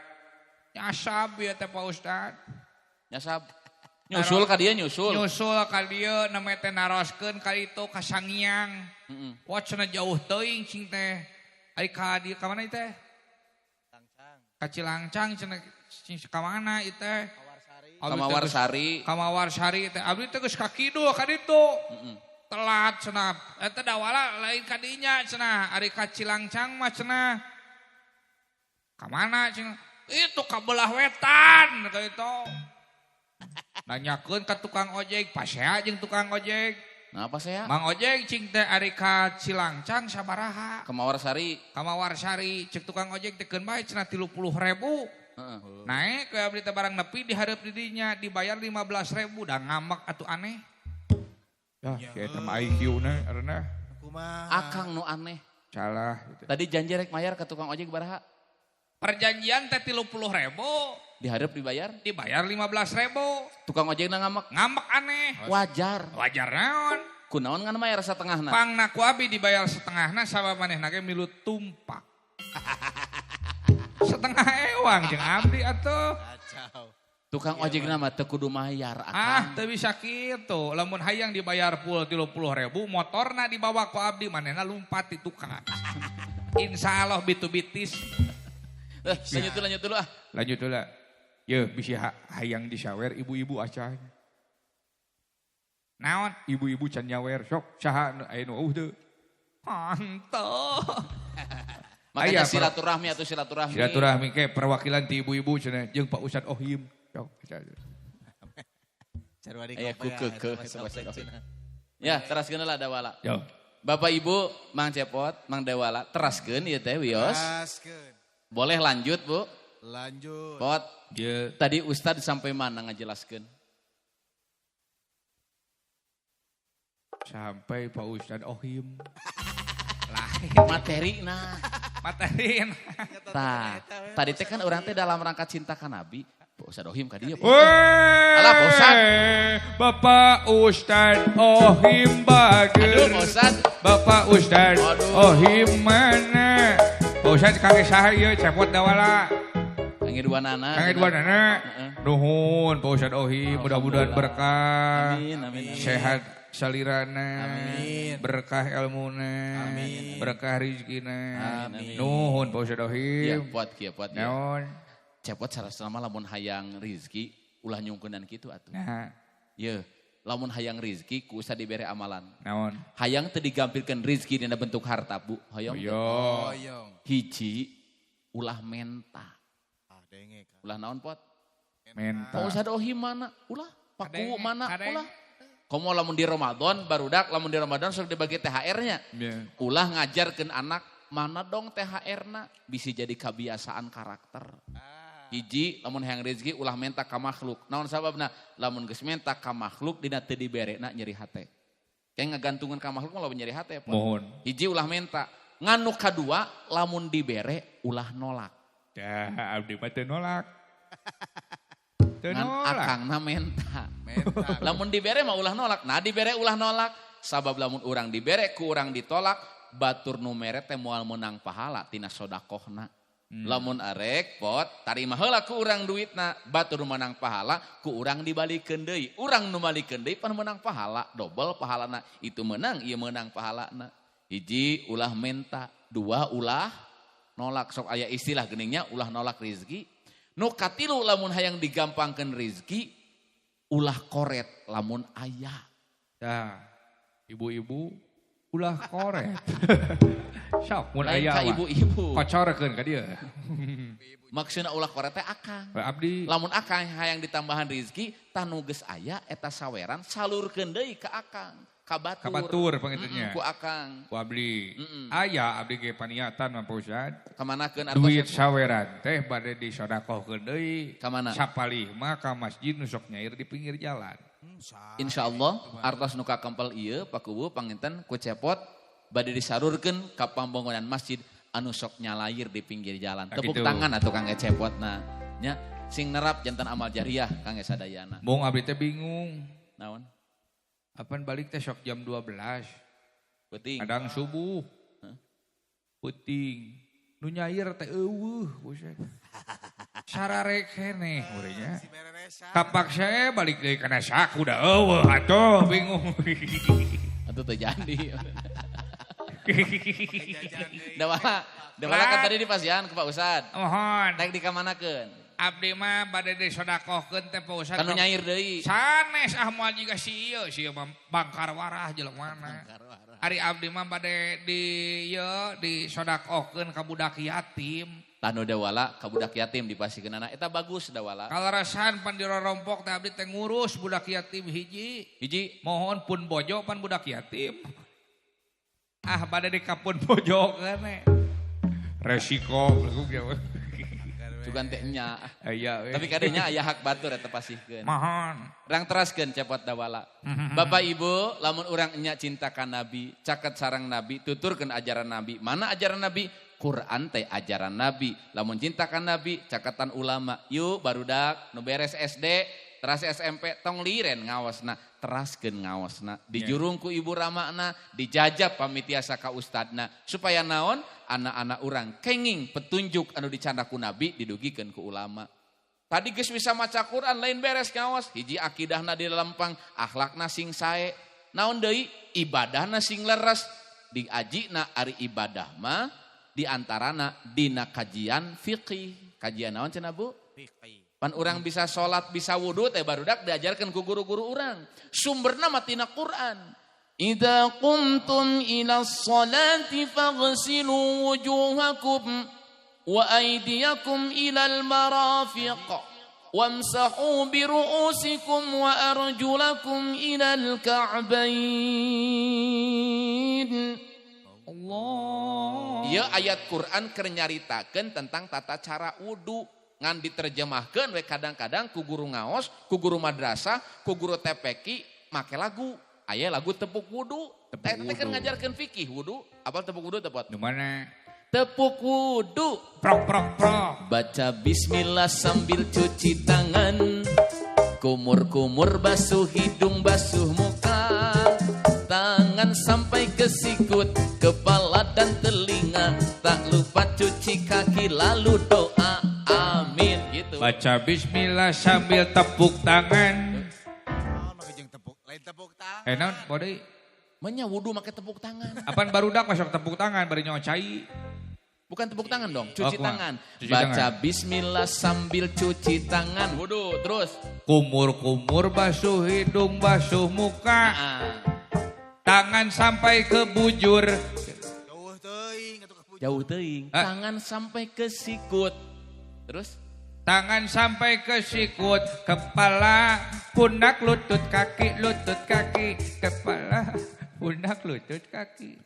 Nyasab ieu teh Pak Ustad. Nyasab. Nyusul ka dieu nyusul. Nyusul ka dieu name teh naroskeun ka ditu ka Sangiang. Heeh. Wah cenah jauh teuing cing teh. Ari ka dieu ka mana ieu teh? Cilangcang. Ka Cilangcang cenah cing ka mana ieu teh? Kawarsari. Ka Mawarsari. Ka Mawarsari teh abdi teh geus ka kidul ka ditu. Telat cenah. Eta dawala lain ka dinya cenah, ari ka Cilangcang mah cenah. Ka mana cenah? Itu ka belah wetan ka itu. Nanyakeun ka tukang ojek, pasea jeung tukang ojek. Nah, pasea? Mang ojek cing teh ari ka Cilangcang sabaraha? Ka Mawarsari. Ka Mawarsari cek tukang ojek teh keun bae cenah 30.000. Heeh. Naik ke abdi teh barang nepi di hareup di dinya dibayar 15.000 da ngamek atuh aneh. Ya, eta mah IQ-na rendah. Kumaha? Akang nu aneh. Salah gitu. Tadi janji rek mayar ka tukang ojek baraha? Perjanjian teh 30.000. Diharap dibayar? Dibayar 15.000. Tukang ojekna ngamek? Ngamek aneh. Wajar. Wajar naon? Kunaon ngan mayar setengahna? Pangna ku abi dibayar setengahna sabab manehna ge milu tumpak. Setengah ewang jeung abdi atuh. Kacau. Tukang ojekna mah teu kudu mayar akang. Ah, teu bisa kitu. Lamun hayang dibayar full 30.000, motorna dibawa ku abdi manehna lumpat di tukang. Insyaallah bitu-bitis. Lanjut dulu ah. Lanjut dulu. Ye, bisi hayang disawer ibu-ibu acan. Naon? Ibu-ibu can nyawer sok saha aya nu eueuh teu. Hanteu. Makanya silaturahmi atau silaturahmi. Silaturahmi ke perwakilan ti ibu-ibu cenah jeung Pak Ustad Ohim. Sok. Aya ku. Ya, teraskeun lah Dawala. Yo. Bapak Ibu, Mang Cepot, Mang Dewala, teraskeun ieu teh wios. Teraskeun. Boleh lanjut, Bu? Lanjut. Pot. Yeah. Tadi Ustadz sampai mana ngajelaskeun? Sampai Pak Ustadz Ohim. Lain. Materi nah. Materi. Tah, tadi teh kan urang teh dalam rangka cinta ka Nabi. Pak Ustadz Ohim ka dieu. Alah Pak Ustadz. Bapak Ustadz Ohim bager. Aduh Pak Ustadz. Bapak Ustadz Ohim mana? Pak Ustadz kangge saha ieu Cepot Dawala? Kangge dua nana. Kangge dua nana. Nuhun Pak Ustadz Ohim, mudah-mudahan berkah. Amin, amin, amin. Sehat salirana. Amin. Berkah ilmuna. Amin. Berkah rizkina. Amin. Nuhun Pak Ustadz Ohim. Ya, pot kieu, pot. Naon? Cepot sarasana lamun hayang rizki ulah nyungkeunan kitu atuh. Nah. Ye, lamun hayang rizki ku usah dibere amalan. Naon? Hayang teu digampilkeun rizki dina bentuk harta, Bu. Hoyong. Hoyong. Hiji ulah menta. Ulah naon pot? Menta. Pak Ustadz Ohim mana? Ulah. Paku mana? Ulah. Komo lamun di Ramadan barudak lamun di Ramadan sok dibagi THR-nya. Yeah. Ulah ngajarkeun anak mana dong THR-na bisa jadi kebiasaan karakter. Hiji lamun hayang rezeki ulah menta ka makhluk. Naon sababna? Lamun geus menta ka makhluk dina teu diberena nyeri hate. Kayak ngagantungan ka makhluk mah lamun nyeri hate. Mohon. Hiji ulah menta. Nganu kadua lamun dibere ulah nolak. Ya, abdi mah teu nolak. Teu nolak. Akangna menta. Lamun dibere mah ulah nolak. Nah dibere ulah nolak. Sabab lamun urang dibere ku urang ditolak, batur nu mere teh moal meunang pahala tina sodakohna. Lamun arek pot tarima heula ku urang duitna, batur nu meunang pahala ku urang dibalikeun deui. Urang nu malikeun deui pan meunang pahala, dobel pahalana. Itu meunang, ieu meunang pahalana. Hiji ulah menta, dua ulah nolak. Sok aya istilah geningnya ulah nolak rizki. Nu katilu lamun hayang digampangkeun rizki ulah koret lamun aya. Dah, ibu-ibu ulah koret. Sok mun Lain aya ka ibu-ibu. Kocorkeun ka dieu. Maksudna ulah koret teh akang. Abdi. Lamun akang hayang ditambahan rizki tanu geus aya eta saweran salurkeun deui ka akang. Ka batur. Ka batur pangintennya. Ku akang. Ku abdi. Aya abdi ge paniatan mah Pak Ustad. Kamanakeun duit saweran teh bade disodakohkeun deui. Ka mana? Sapalih mah ka masjid nu sok nyair di pinggir jalan. Insyaallah artos nu kakempel ieu Pak Kuwu panginten ku Cepot bade disarurkeun ka pambangunan masjid anu sok nyalair di pinggir jalan. Nah, tepuk gitu. Tangan atuh Kang Cepot nah. Nya sing nerap janten amal jariah Kang sadayana. Mung abdi teh bingung. Naon? Apan balik teh sok jam 12. Peuting. Kadang subuh. Hah? Peuting. Nu nyair teh eueuh buset. Sararek keneh urangnya. Kapaksa balik deui kana saku da eueuh atuh bingung. Atuh teu jadi. Dawala, Dawala kan tadi dipasihan ke Pak Ustad. Mohon. Rek dikamanakeun? Abdi mah bade disodakohkeun teh Pak Ustad. Kanu nyair deui. Sanes ah moal jiga si ieu, si ieu mah bangkar warah jelema. Ari abdi mah bade di ieu disodakohkeun ka budak yatim. Tanu dawala ka budak yatim dipasikeunana eta bagus dawala. Kalarasan pan dirorompok teh abdi teh ngurus budak yatim hiji. Hiji mohon pun bojo pan budak yatim. Ah bade di kapun bojo keun resiko sugan teh nya. Aya tapi kadenya aya hak batur eta pasihkeun. Mohon. Rang teraskeun cepot dawala. Bapak Ibu lamun urang nya cinta ka Nabi, caket sareng Nabi, tuturkeun ajaran Nabi. Mana ajaran Nabi? Quran teh ajaran Nabi. Lamun cinta ka Nabi, caketan ulama. Yuk barudak nu beres SD, teras SMP tong liren ngawasna, teraskeun ngawasna. Dijurung ku ibu ramana, dijajab pamitiasa ka ustadna supaya naon anak-anak urang kenging petunjuk anu dicandak ku Nabi didugikeun ku ulama. Tadi geus bisa maca Quran lain beres ngawas, hiji akidahna dilempang, akhlakna sing sae. Naon deui ibadahna sing leres, diajina ari ibadah mah di antarana dina kajian fiqih. Kajian naon cenah Bu? Fiqih. Pan urang bisa salat, bisa wudu teh barudak diajarkan ku guru-guru urang. Sumberna mah tina Quran. Idza qumtum ila sholati faghsilu wujuhakum wa aydiyakum ilal marafiq wamsahu bi ru'usikum wa arjulakum ilal ka'bain. Allah. Ieu ayat Quran keur nyaritakeun tentang tata cara wudu. Ngan diterjemahkeun we kadang-kadang ku guru ngaos, ku guru madrasah, ku guru TPQ make lagu. Aya lagu tepuk wudu. Teh kan ngajarkeun fikih wudu. Apal tepuk wudu teh, Pot? Nu mana? Tepuk wudu. Prok prok prok. Baca bismillah sambil cuci tangan. Kumur-kumur basuh hidung basuh muka. Tangan sampai ke sikut, kepala dan telinga. Tak lupa cuci kaki lalu doa. Amin gitu. Baca bismillah sambil tepuk tangan. Oh, make jeung tepuk, lain tepuk tangan. Eh naon bode? Menya wudu make tepuk tangan. Apaan barudak masuk tepuk tangan bari nyawa cai. Bukan tepuk tangan dong, cuci tangan. Cuci baca tangan. Bismillah sambil cuci tangan. Wudu terus. Kumur-kumur basuh hidung basuh muka. Nah. Tangan sampai ke bujur. Jauh teuing atuh ke bujur. Jauh teuing. Tangan sampai ke sikut. Terus? Tangan sampai ke sikut, kepala, pundak, lutut, kaki, kepala, pundak, lutut, kaki.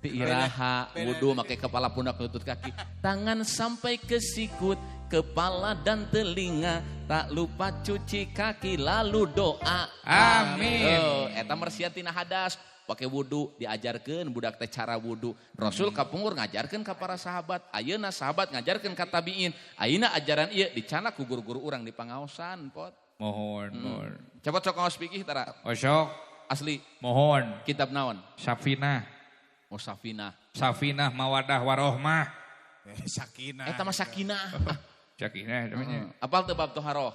Iraha, wudu make kepala, pundak, lutut, kaki. Tangan sampai ke sikut, kepala dan telinga. Tak lupa cuci kaki lalu doa. Amin. Oh, eta mersian tina hadas. Pakai wudu diajarkeun budak teh cara wudu. Rasul kapungkur ngajarkeun ka para sahabat, ayeuna sahabat ngajarkeun ka tabiin. Ayeuna ajaran ieu dicanak ku guru-guru urang di pangaosan, Pot. Mohon, mohon. Cepot sok ngaos fikih tara. Oh sok. Asli. Mohon. Kitab naon? Safinah. Oh Safinah. Safinah mawadah warohmah. Sakinah. Eta mah sakinah. Sakinah namanya. Apal teu bab toharoh?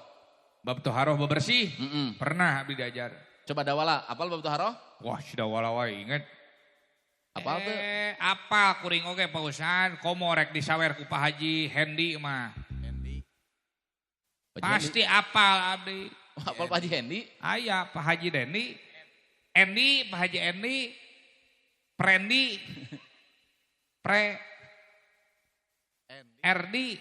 Bab toharoh bebersih? Pernah abdi diajar. Coba dawala, apal bab toharoh? Wah, sudah wala wae inget. Apal teu? Apal kuring oge Pak Ustad, komo rek disawer ku Pak Haji Hendi mah. Hendi. Pasti apal abdi. Oh, apal Pak Haji Hendi? Aya Pak Haji Dendi. Endi, Pak Haji Endi. Prendi. Pre. Erdi.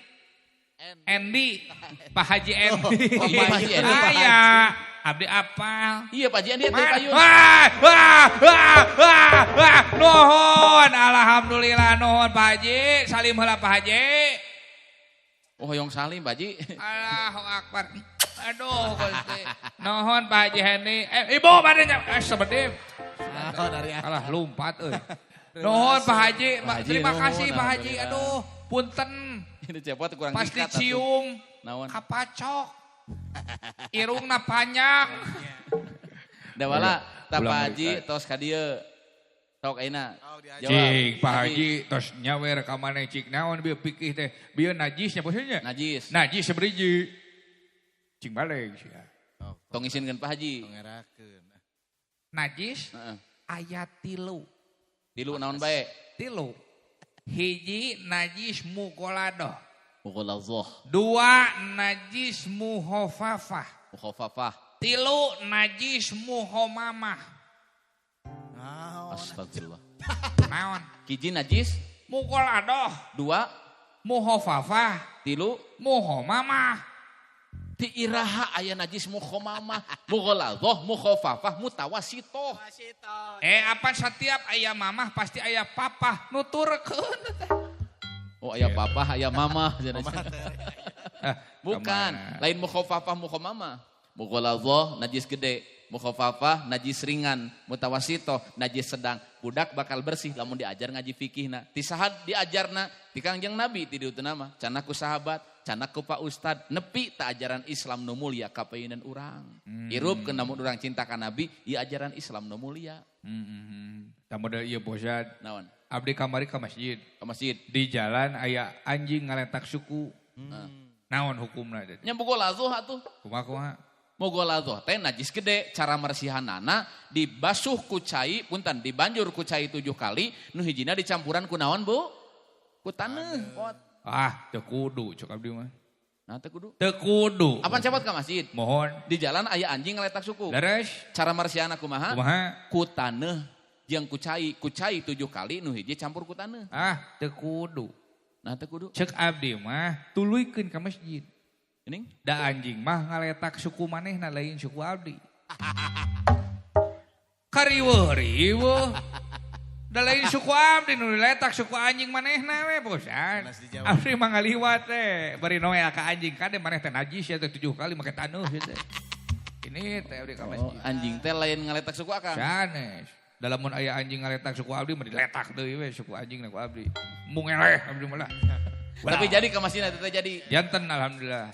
Endi. Pak Haji Endi. Oh, Pak Haji Endi. Aya. Abdi apal. Iya Pak Haji Endi teh payun. Wah, wah, wah, wah, wah. Nuhun, alhamdulillah nuhun Pak Haji. Salim heula Pak Haji. Oh, hoyong salim Pak Haji. Allahu akbar. Aduh, Gusti. Nuhun Pak Haji Hendi. Ibu badenya sebedip. Alah lompat euy. Nuhun Pak Haji, terima kasih Pak Haji. Aduh, punten. Ini cepot kurang pasti cium. Naon? Kapacok. Irungna panjang. Dawala, tah Pak Haji tos ka dieu. Sok ayeuna. Cik, Pak Haji tos nyawer ka maneh cik naon bieu pikih teh. Bieu najis nya posisinya. Najis. Najis sabriji. Cing balik sia. Tong isinkeun Pak Haji. Tong ngerakeun. Najis aya 3. 3 naon bae? 3. Hiji najis mugoladoh. Mughaladzah. 2 najis mukhafafah. Mukhafafah. 3 najis muhomamah. Astagfirullah. Naon? 1 najis mughaladah. 2 mukhafafah. 3 muhomamah. Ti iraha aya najis mukhomamah, mughaladzah, mukhafafah, mutawasitoh. Apa setiap aya mamah pasti aya papah nuturkeun. Oh aya papah, aya mamah. Bukan, lain mukhafafah, mukhomamah. Mughaladzah najis gede, mukhafafah najis ringan, mutawasitoh najis sedang. Budak bakal bersih lamun diajar ngaji fikihna. Ti saha diajarna ti Kangjeng Nabi ti dieu teh mah, cenah ku sahabat. Canak ku Pak Ustad, nepi tak ajaran Islam nu mulia kapayunan urang. Hirup ke namun urang cinta ka Nabi, ieu ajaran Islam nu mulia. Tah model ieu bosad. Naon? Abdi kamari ka masjid. Ka masjid. Di jalan aya anjing ngaletak suku. Naon hukumna teh? Nya mughaladzah atuh. Kumaha? Mughaladzah teh najis gede, cara mersihanana dibasuh ku cai, punten dibanjur ku cai 7 kali, nu hijina dicampuran ku naon, Bu? Ku taneuh, pot. Ah, teu kudu cek abdi mah. Nah, teu kudu. Teu kudu. Apan cepot ka masjid? Mohon. Di jalan aya anjing ngaletak suku. Leres. Cara marsiana kumaha? Kumaha? Ku taneuh jeung ku cai 7 kali nu hiji campur ku taneuh. Ah, teu kudu. Nah, teu kudu. Cek abdi mah tuluykeun ka masjid. Geuning? Da anjing mah ngaletak suku manehna lain suku abdi. Kariweuh-riweuh. Da lain suku abdi nu diletak suku anjing manehna we bosan. Abdi mah ngaliwat teh bari noel ka anjing kade maneh teh najis ya teh 7 kali make taneuh ya teh. Ini teh abdi ka masjid. Oh, anjing teh lain ngaletak suku akang. Sanes. Da lamun aya anjing ngaletak suku abdi mah diletak deui we suku anjing na ku abdi. Mung eleh abdi mah lah. Tapi jadi ka masjid teh jadi. Janten alhamdulillah.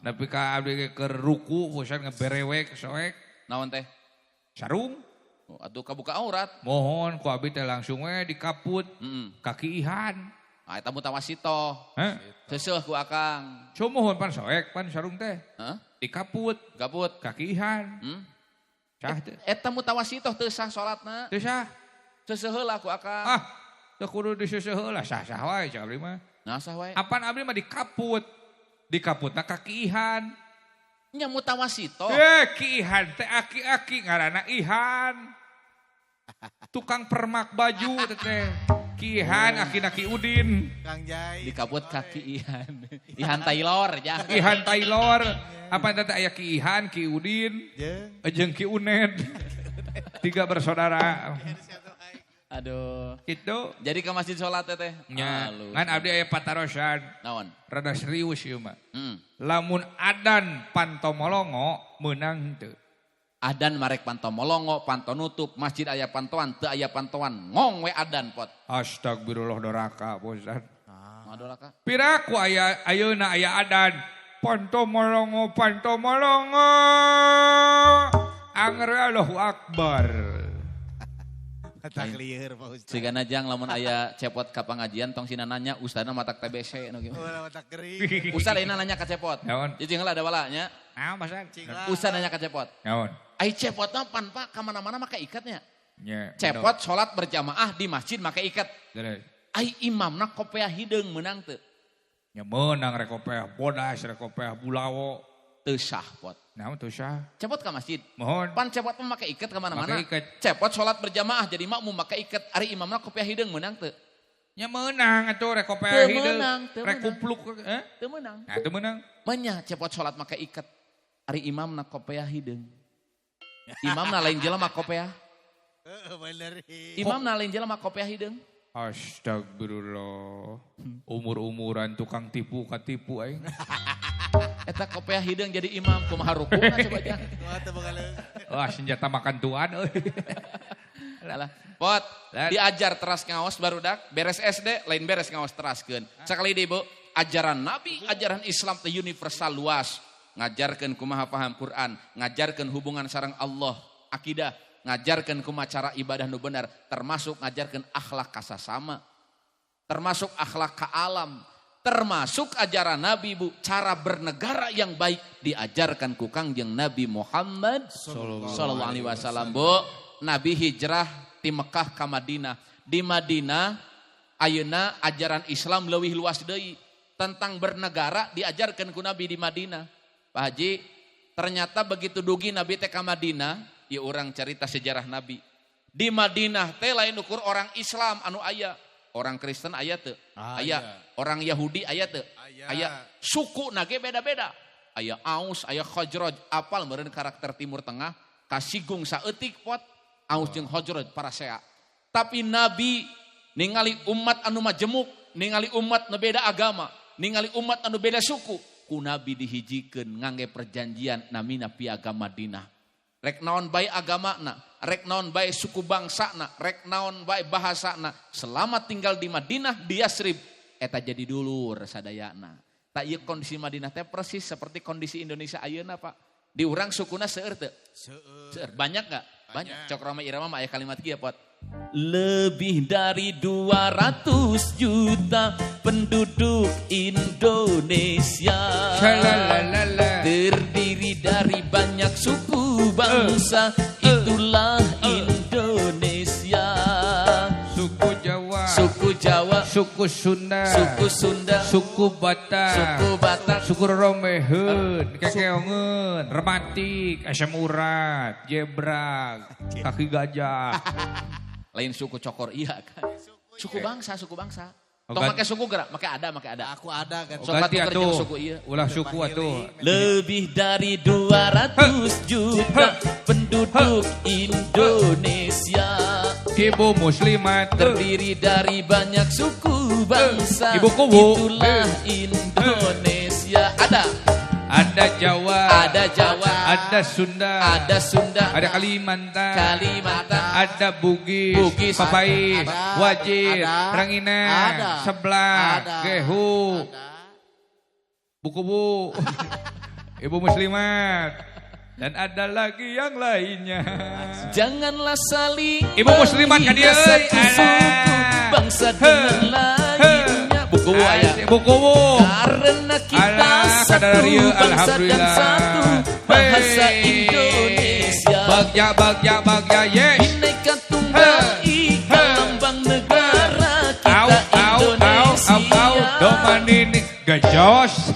Tapi ka abdi keur ruku bosan ngeberewek soek. Naon teh? Sarung. Oh, atuh kabuka aurat. Mohon ku abdi teh langsung we dikaput. Kaki ihan. Ah eta mutawasitoh. Heh? Seuseuh ku akang. Sumuhun pan soek pan sarung teh. Heh? Dikaput. Kaput. Kaki ihan. Sah teh. Eta mutawasitoh teu sah salatna. Teu sah. Seuseuh heula ku akang. Ah, teu kudu diseuseuh heula sah-sah wae cek abdi mah. Nah sah wae. Apan abdi mah dikaput. Dikaputna kaki ihan. Nya mutawasitoh. Ki Ihan teh aki-aki ngaranna Ihan. Tukang permak baju teh. Ki Ihan akina Ki Udin. Kang Jai. Dikaput kaki Ihan. Ihan Taylor ya. Ihan Taylor. Apa teh aya Ki Ihan, Ki Udin, jeung Ki Uned. 3 bersaudara. Aduh. Gitu. Jadi ke masjid sholat teh. Nya. Ngan abdi aya patarosan. Naon? Rada serius ieu mah. Lamun adan pantomolongo meunang teu. Adan marek pantomolongo, panto nutup, masjid aya pantoan, teu aya pantoan, ngong we adan pot. Astagfirullah doraka bosan. Ah. Doraka. Piraku aya ayeuna aya adan pantomolongo pantomolongo. Anger Allahu Akbar. Tak lieur Pak Ustaz. Sigana jang lamun aya cepot ka pangajian tong sina nanya ustadna matak TBC nu gimana. Ulah matak gering. Ustad ayeuna nanya ka cepot. Naon? Cicing heula ada wala nya. Naon Pak Ustad? Ustad nanya ka cepot. Naon? Ai cepotna pan Pak ka mana-mana make ikatnya. Nya. Cepot salat berjamaah di masjid make ikat. Terus. Ai imamna kopeah hideung meunang teu? Nya meunang rek kopeah bodas rek kopeah bulawo. Teu sah pot. Naon teu sah? Cepot ka masjid. Mohon. Pan cepot mah make ikat ka mana-mana. Make ikat. Cepot salat berjamaah jadi makmum make ikat. Ari imamna kopiah hideung meunang teu? Nya meunang atuh rek kopiah hideung. Rek kupluk eh? Teu meunang. Nah teu meunang. Menya cepot salat make ikat. Ari imamna kopiah hideung. Imamna lain jelema kopiah. Heeh bener. Imamna lain jelema kopiah hideung. Astagfirullah. Umur-umuran tukang tipu katipu aing. Eta kopeah hideung jadi imam kumaha rukuna coba aja. Wah senjata makan tuan euy. Alah, pot diajar teras ngaos barudak beres SD lain beres ngaos teraskeun. Sakali deui Bu, ajaran Nabi, ajaran Islam teh universal luas. Ngajarkeun kumaha paham Quran, ngajarkeun hubungan sareng Allah, akidah, ngajarkeun kumaha cara ibadah nu bener, termasuk ngajarkeun akhlak kasasama, termasuk akhlak ka alam. Termasuk ajaran Nabi Bu, cara bernegara yang baik diajarkan ku Kangjeng Nabi Muhammad sallallahu alaihi wasallam Bu. Nabi hijrah ti Mekah ka Madinah. Di Madinah ayeuna ajaran Islam leuwih luas deui. Tentang bernegara diajarkan ku Nabi di Madinah. Pak Haji, ternyata begitu dugi Nabi teh ka Madinah, ya orang cerita sejarah Nabi. Di Madinah teh lain ukur orang Islam anu aya, orang Kristen aya teu? Aya. Orang Yahudi aya teu? Aya. Suku nage beda-beda. Aya Aus, aya Khazraj, apal meureun karakter Timur Tengah, kasigung saeutik pot Aus jeung Khazraj parasea. Tapi Nabi ningali umat anu majemuk, ningali umat nu beda agama, ningali umat anu beda suku, ku Nabi dihijikeun ngangge perjanjian namina Piagam Madinah. Rek naon bae agamana, rek naon bae suku bangsana, rek naon bae bahasana, selama tinggal di Madinah di Yasrib eta jadi dulur sadayana. Tak ieu kondisi Madinah teh persis seperti kondisi Indonesia ayeuna Pak. Di urang sukuna seueur teu? Seueur. Banyak enggak? Banyak. Cok Rama Irama mah aya kalimat kieu Pot. Lebih dari 200 juta penduduk Indonesia. Shalalala. Terdiri dari banyak suku bangsa, itulah Indonesia. Suku Jawa, suku Jawa, suku Sunda, suku Sunda, suku Batak, suku Batak, suku Romeheun, Kekeongeun, Rematik, asam urat, jebrak, kaki gajah. Lain suku cokor iya kan. Suku bangsa, suku bangsa. Tong make suku gerak, make ada, make ada. Aku ada kan. Sok atuh kerja suku iya. Ulah suku atuh. Lebih dari 200 juta penduduk Indonesia. Ibu muslimat terdiri dari banyak suku bangsa. Ibu kubu. Itulah Indonesia. Ada. Ada Jawa, ada Jawa, ada Sunda, ada Sunda, ada Kalimantan, Kalimantan, ada Bugis, Bugis, Papais, ada, Wajir, ada, Ranginang, ada, Seblak, ada, Gehu, Bukubu, Ibu Muslimat, dan ada lagi yang lainnya. Janganlah saling Ibu Muslimat kan dia, bangsa dengan lainnya. Bukubu aya. Bukubu. Karena kita satu bangsa dan satu bahasa Indonesia. Bagja, bagja, bagja, yes. Bineka Tunggal Ika, lambang negara kita Indonesia. Au, au, domanini gejos.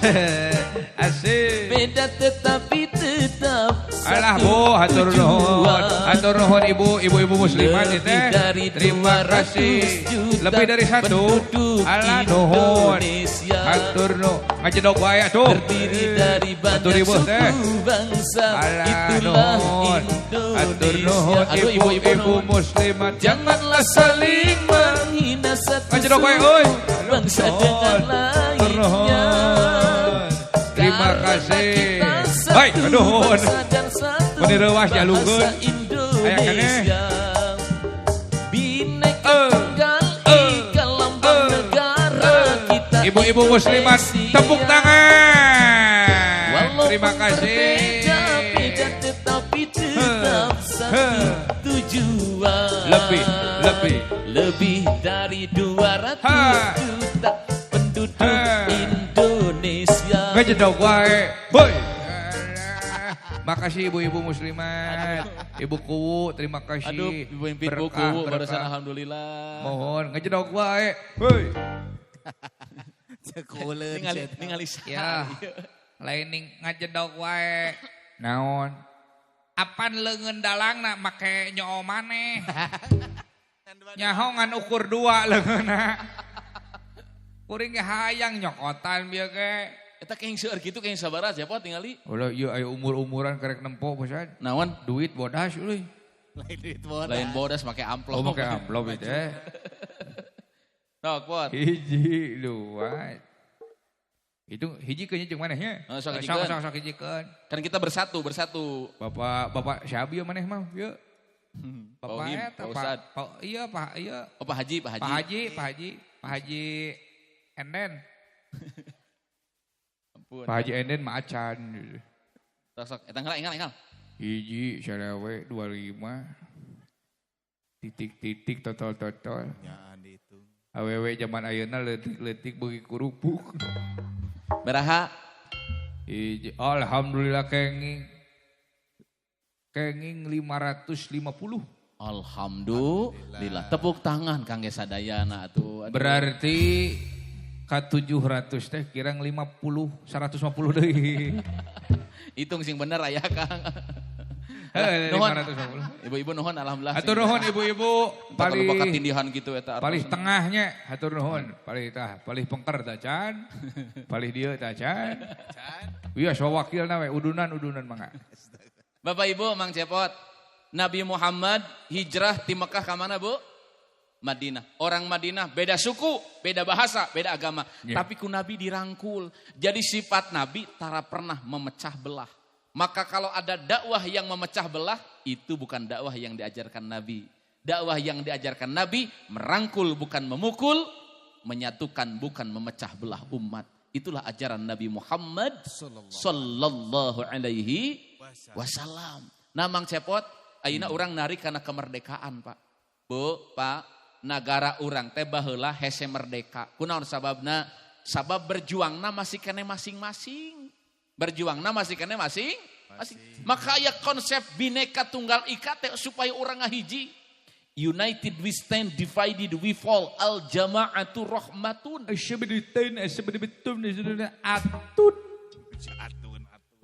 Asik. Beda tetapi tetap satu. Alah bu, hatur nuhun. Hatur nuhun ibu, ibu-ibu muslimat teh. Terima kasih. Lebih dari satu. Alah nuhun. Hatur nuhun. Ngajedog wae atuh. Terdiri dari banyak suku bangsa. Alah Itulah nuhun. Hatur nuhun Indonesia. Aduh ibu-ibu muslimat. Janganlah saling menghina satu Ngajedog wae suku euy. bangsa dengan lainnya. Terima kasih. Baik, nuhun. Meni reuas jalungkeun. Aya keneh. Bineka Tunggal Ika, lambang negara kita Ibu-ibu muslimat tepuk tangan. Terima kasih. Beda tetapi tetap satu tujuan. Lebih, lebih, lebih dari 200 juta penduduk Indonesia. Ngajedog wae. Boy. Makasih ibu-ibu muslimat, ibu kuwu, terima kasih. Aduh, ibu ibu kuwu barusan alhamdulillah. Mohon ngejedog wae. Hoi. Ningali ningali ya. Lain ning ngajedog wae. Naon? Apan leungeun dalangna make nyoo maneh. Nyaho ngan ukur 2 leungeunna. Kuring ge hayang nyokotan bieu ge. Eta kenging seueur kitu kenging sabaraha siapa tingali? Ulah ieu aya umur-umuran karek nempo bosan. Naon? Duit bodas euy. Lain duit bodas. Lain bodas make amplop. Oh make amplop itu eh. Sok pot. 1, 2. Itu hijikeun jeung maneh nya. Sok sok hijikeun. Kan kita bersatu, bersatu. Bapak bapak Syabi maneh mah ieu. Bapak eta Pak iya Pak iya. Oh Pak Haji, Pak Haji. Pak Haji, Pak Haji, Pak Haji Enden. Ampun. Pak Haji Enden mah acan. Sok eta enggal enggal. 1 salewe 25 titik-titik totol-totol. Nyaan dihitung. Awewe zaman ayeuna leutik-leutik beuki kerupuk. Beraha? 1 alhamdulillah kenging. Kenging 550. Alhamdulillah. Tepuk tangan kangge sadayana atuh. Berarti Ka 700 teh kirang 50, 150 deui. Hitung sing bener aya Kang. Nuhun. 550. Ibu-ibu nuhun alhamdulillah. Hatur nuhun ibu-ibu. Palih katindihan gitu eta. Palih tengahnya hatur nuhun. Palih tah, palih pengker tacan. Palih dieu tacan. Iya sawakilna we udunan-udunan mangga. Bapak Ibu Mang Cepot, Nabi Muhammad hijrah di Mekah ke mana Bu? Madinah. Orang Madinah beda suku, beda bahasa, beda agama. Yeah. Tapi ku Nabi dirangkul. Jadi sifat Nabi tara pernah memecah belah. Maka kalau ada dakwah yang memecah belah, itu bukan dakwah yang diajarkan Nabi. Dakwah yang diajarkan Nabi merangkul bukan memukul, menyatukan bukan memecah belah umat. Itulah ajaran Nabi Muhammad sallallahu alaihi wasallam. Nah Mang Cepot, ayeuna urang narik karena kemerdekaan Pak. Bu, Pak, nagara urang teh baheula hese merdeka. Kunaon sababna? Sabab berjuangna masih kene masing-masing. Berjuangna masih kene masing-masing. Maka aya konsep Bhinneka Tunggal Ika teh supaya urang ngahiji. United we stand, divided we fall. Al jama'atu rahmatun. Atun.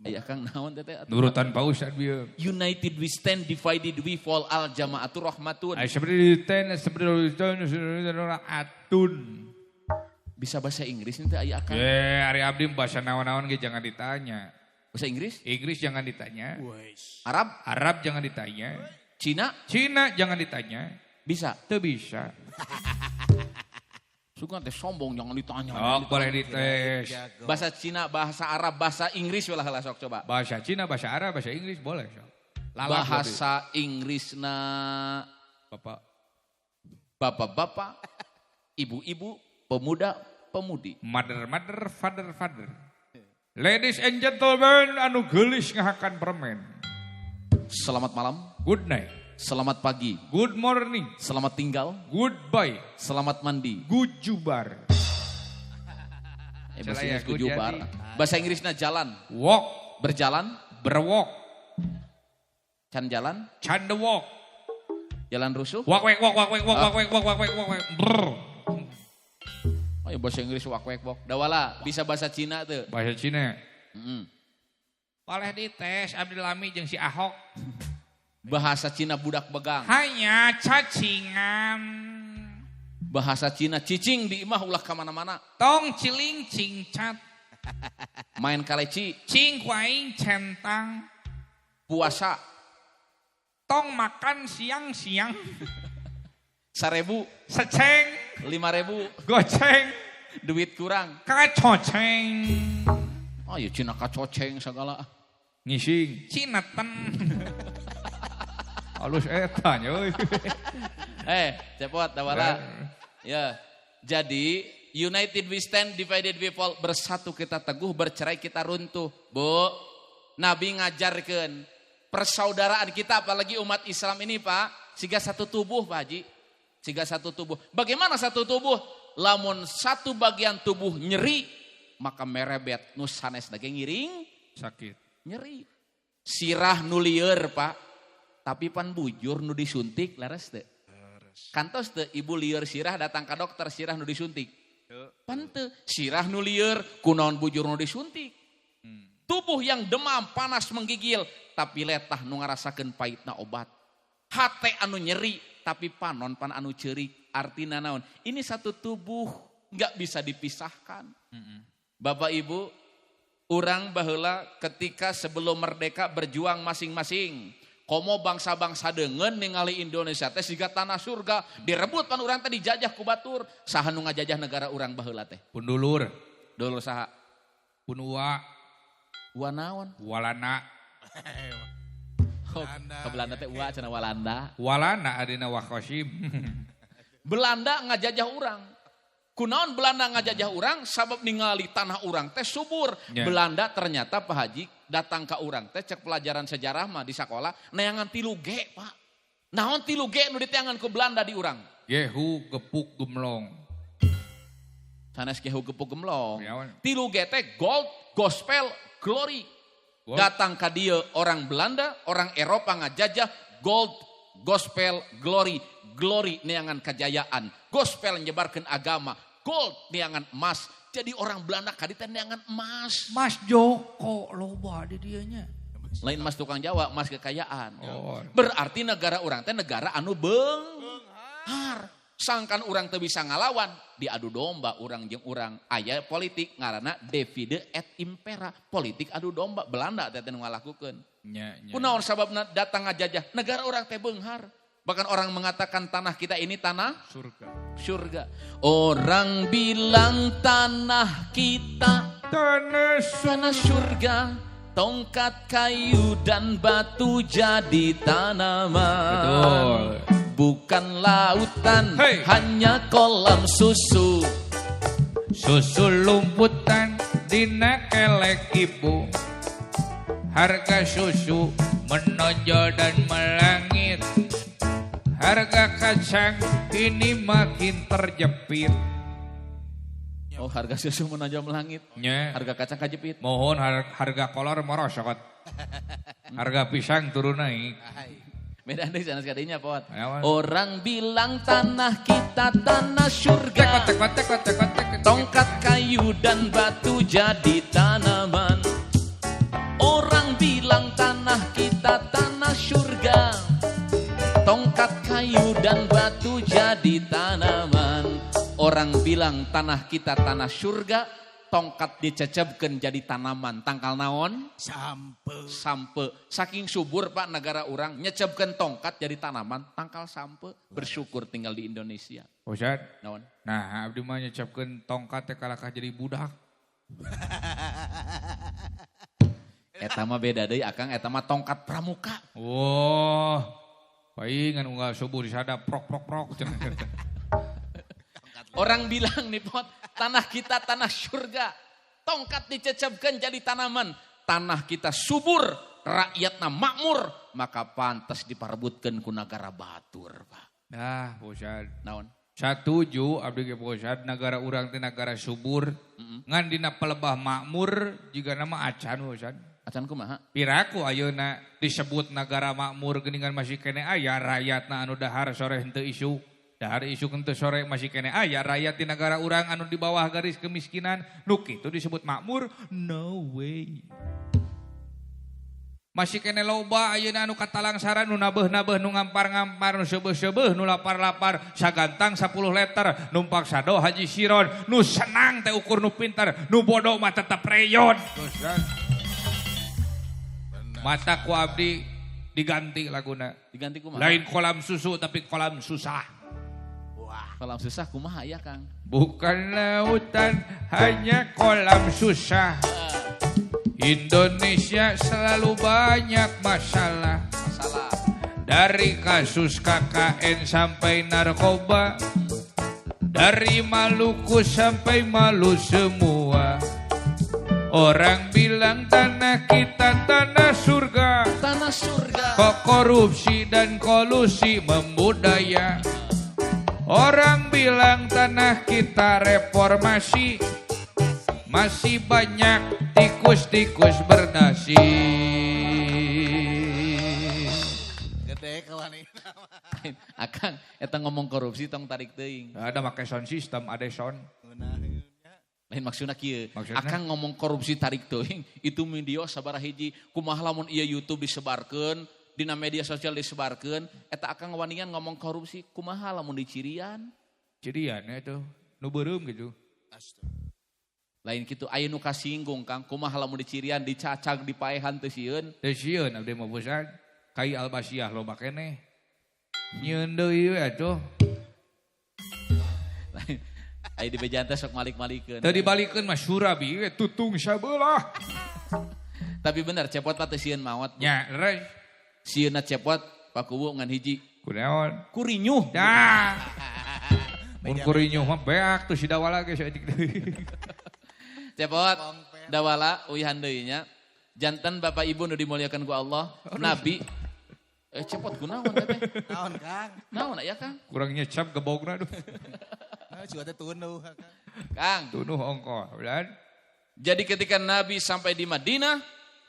Aya Kang naon teh? Nurutan Pak Ustad bieu. United we stand, divided we fall. Al jama'atu rahmatun. Atun. Bisa bahasa Inggris nih teh aya Kang. Ari abdi bahasa naon-naon ge jangan ditanya. Bahasa Inggris? Inggris jangan ditanya. Arab? Arab jangan ditanya. Cina? Cina jangan ditanya. Bisa? Teu bisa. Suka teh sombong jangan ditanya. Oh, boleh dites. Bahasa Cina, bahasa Arab, bahasa Inggris lah lah sok coba. Bahasa Cina, bahasa Arab, bahasa Inggris boleh sok. Lalap bahasa Inggrisna bapak, bapak-bapak, ibu-ibu, pemuda, pemudi. Mother, mother, father, father. Ladies and gentlemen, anu geulis ngahakan permen. Selamat malam. Good night. Selamat pagi. Good morning. Selamat tinggal. Goodbye. Selamat mandi. Gujubar. Bahasa Inggris gujubar. Bahasa Inggrisnya jalan. Walk. Berjalan. Berwalk. Can jalan. Can the walk. Jalan rusuh. Walk wek walk walk wek walk walk wek walk walk wek walk wek. Brr. Oh ya bahasa Inggris walk wek walk. Dawala bisa bahasa Cina tuh. Bahasa Cina. Boleh dites Abdul Lami jeung si Ahok. Bahasa Cina budak begang. Hanya cacingan. Bahasa Cina cicing di imah ulah kemana-mana. Tong ciling cingcat. Main kaleci. Cing kuaing centang. Puasa. Tong makan siang-siang. 1000. Seceng. 5000. Goceng. Duit kurang. Kacoceng. Oh ya Cina kacoceng segala. Ngising. Cina ten. Halus eta euy. Cepot dawala. Ya. Jadi united we stand, divided we fall. Bersatu kita teguh, bercerai kita runtuh. Bu, Nabi ngajarkeun persaudaraan kita apalagi umat Islam ini, Pak, siga satu tubuh, Pak Haji. Siga satu tubuh. Bagaimana satu tubuh? Lamun satu bagian tubuh nyeri, maka merebet nu sanes lagi ngiring sakit. Nyeri. Sirah nu lieur, Pak. Tapi pan bujur nu disuntik leres teu. Kantos teu ibu lieur sirah datang ka dokter sirah nu disuntik. Pan teu sirah nu lieur kunaon bujur nu disuntik. Tubuh yang demam panas menggigil tapi letah nu ngarasakeun pahitna obat. Hate anu nyeri tapi panon pan anu ceurik artina naon? Ini satu tubuh nggak bisa dipisahkan. Bapak Ibu, urang baheula ketika sebelum merdeka berjuang masing-masing. Komo bangsa-bangsa deungeun ningali Indonesia teh siga tanah surga, direbut pan urang teh dijajah ku batur. Saha nu ngajajah negara urang baheula teh? Pun dulur. Dulur saha? Pun ua. Ua naon? Walana. Oh, ke Belanda teh ua cenah Walanda. Walana adina Wakosim. Belanda ngajajah urang. Kunaon Belanda ngajajah urang sabab ningali tanah urang teh subur. Yeah. Belanda ternyata Pak Haji datang ke urang teh cek pelajaran sejarah mah di sekolah neangan 3G, Pak. Naon 3G nu diteangan ku Belanda di urang? Gehu gepuk gemlong. Sanes gehu gepuk gemlong. 3G teh gold, gospel, glory. Gold. Datang ka dieu orang Belanda, orang Eropa ngajajah gold, gospel, glory. Glory neangan kejayaan, gospel nyebarkan agama, Gold neangan emas. Jadi orang Belanda ka ditu neangan emas. Mas Joko loba di dieu nya. Lain mas tukang Jawa, mas kekayaan. Oh. Berarti negara urang teh negara anu beunghar. Sangkan urang teu bisa ngalawan, diadu domba urang jeung urang. Aya politik ngaranna divide et impera, politik adu domba Belanda teh nu ngalakukeun. Nya, nya. Kunaon sababna datang ngajajah? Negara urang teh beunghar. Bahkan orang mengatakan tanah kita ini tanah surga. Surga. Orang bilang tanah kita tanah surga. Tongkat kayu dan batu jadi tanaman. Betul. Bukan lautan, hey. Hanya kolam susu. Susu lumputan dina kelek ibu. Harga susu menonjol dan melangit. Harga kacang ini makin terjepit. Oh, harga susu menonjol melangit. Nya. Harga kacang kajepit. Mohon harga kolor merosot. Harga pisang turun naik. Beda deui sanes kadinya, Pot. Orang bilang tanah kita tanah surga. Tongkat kayu dan batu jadi tanaman. Orang bilang tanah kita tanah surga. Tongkat kayu dan batu jadi tanaman. Orang bilang tanah kita tanah surga, tongkat dicecebkeun jadi tanaman. Tangkal naon? Sampe. Sampe. Saking subur Pak negara urang nyecebkeun tongkat jadi tanaman, tangkal sampe. Bersyukur tinggal di Indonesia. Ustaz. Naon? Nah, abdi mah nyecebkeun tongkat teh kalakah jadi budak. Eta mah beda deui Akang, eta mah tongkat pramuka. Wah. Paingan unggal subuh disadap prok prok prok. Orang bilang nih Pot, tanah kita tanah surga. Tongkat dicecebkan jadi tanaman. Tanah kita subur, rakyatna makmur. Maka pantas diparebutkeun ku nagara batur, Pak. Nah, Ustaz. Naon? Satuju abdi ge Ustaz, nagara urang teh nagara subur. Ngan dina pelebah makmur jiga nama acan Ustaz. Acan kumaha? Piraku ayeuna disebut nagara makmur geuningan masih keneh aya rakyatna anu dahar sore henteu isuk. Dahar isuk henteu sore masih keneh aya rakyat di negara urang anu di bawah garis kemiskinan. Nu kitu disebut makmur? No way. Masih keneh loba ayeuna anu katalangsaran nu nabeuh-nabeuh nu ngampar-ngampar nu seubeuh-seubeuh nu lapar-lapar sagantang 10 liter numpak sado haji siron nu senang teh ukur nu pintar nu bodoh mah tetep reyon. Mata ku abdi diganti laguna. Diganti kumaha? Lain kolam susu tapi kolam susah. Wah. Kolam susah kumaha ya Kang? Bukan lautan hanya kolam susah. Indonesia selalu banyak masalah. Masalah. Dari kasus KKN sampai narkoba. Dari Maluku sampai Malu semua. Orang bilang tanah kita tanah surga. Tanah surga. Kok korupsi dan kolusi membudaya. Orang bilang tanah kita reformasi. Masih banyak tikus-tikus bernasi. Gede kawan ini. Akang, eta ngomong korupsi tong tarik teuing. Ada make sound system, ada sound. Lain maksudna kieu. Akang ngomong korupsi tarik teuing, itu media sabaraha hiji. Kumaha lamun ieu YouTube disebarkeun, dina media sosial disebarkeun, eta akang wanian ngomong korupsi, kumaha lamun dicirian? Cirian itu, nu beureum gitu. Lain kitu aya nu kasinggung Kang, kumaha lamun dicirian, dicacag, dipaehan teu sieun. Teu sieun abdi mah bosan. Kai Albasiah loba keneh. Nyieun deui we atuh. Lain aya di bejaan teh sok malik-malikeun. Teu dibalikeun mah surabi we tutung sabelah. Tapi bener cepot mah teu sieun maot. Nya, leres. Sieunna cepot Pak Kuwu ngan hiji. Kunaon? Kurinyuh. Dah. Mun kurinyuh mah beak tuh si dawala ge saeutik deui. Cepot dawala uihan deui nya. Janten Bapak Ibu nu dimuliakan ku Allah, Nabi cepot kunaon teh? Naon Kang? Naon aya Kang? Kurang nyecap gebogna duh. Nah, juga teh tunuh Kang. Kang, tunuh ongkoh, benar. Jadi ketika Nabi sampai di Madinah,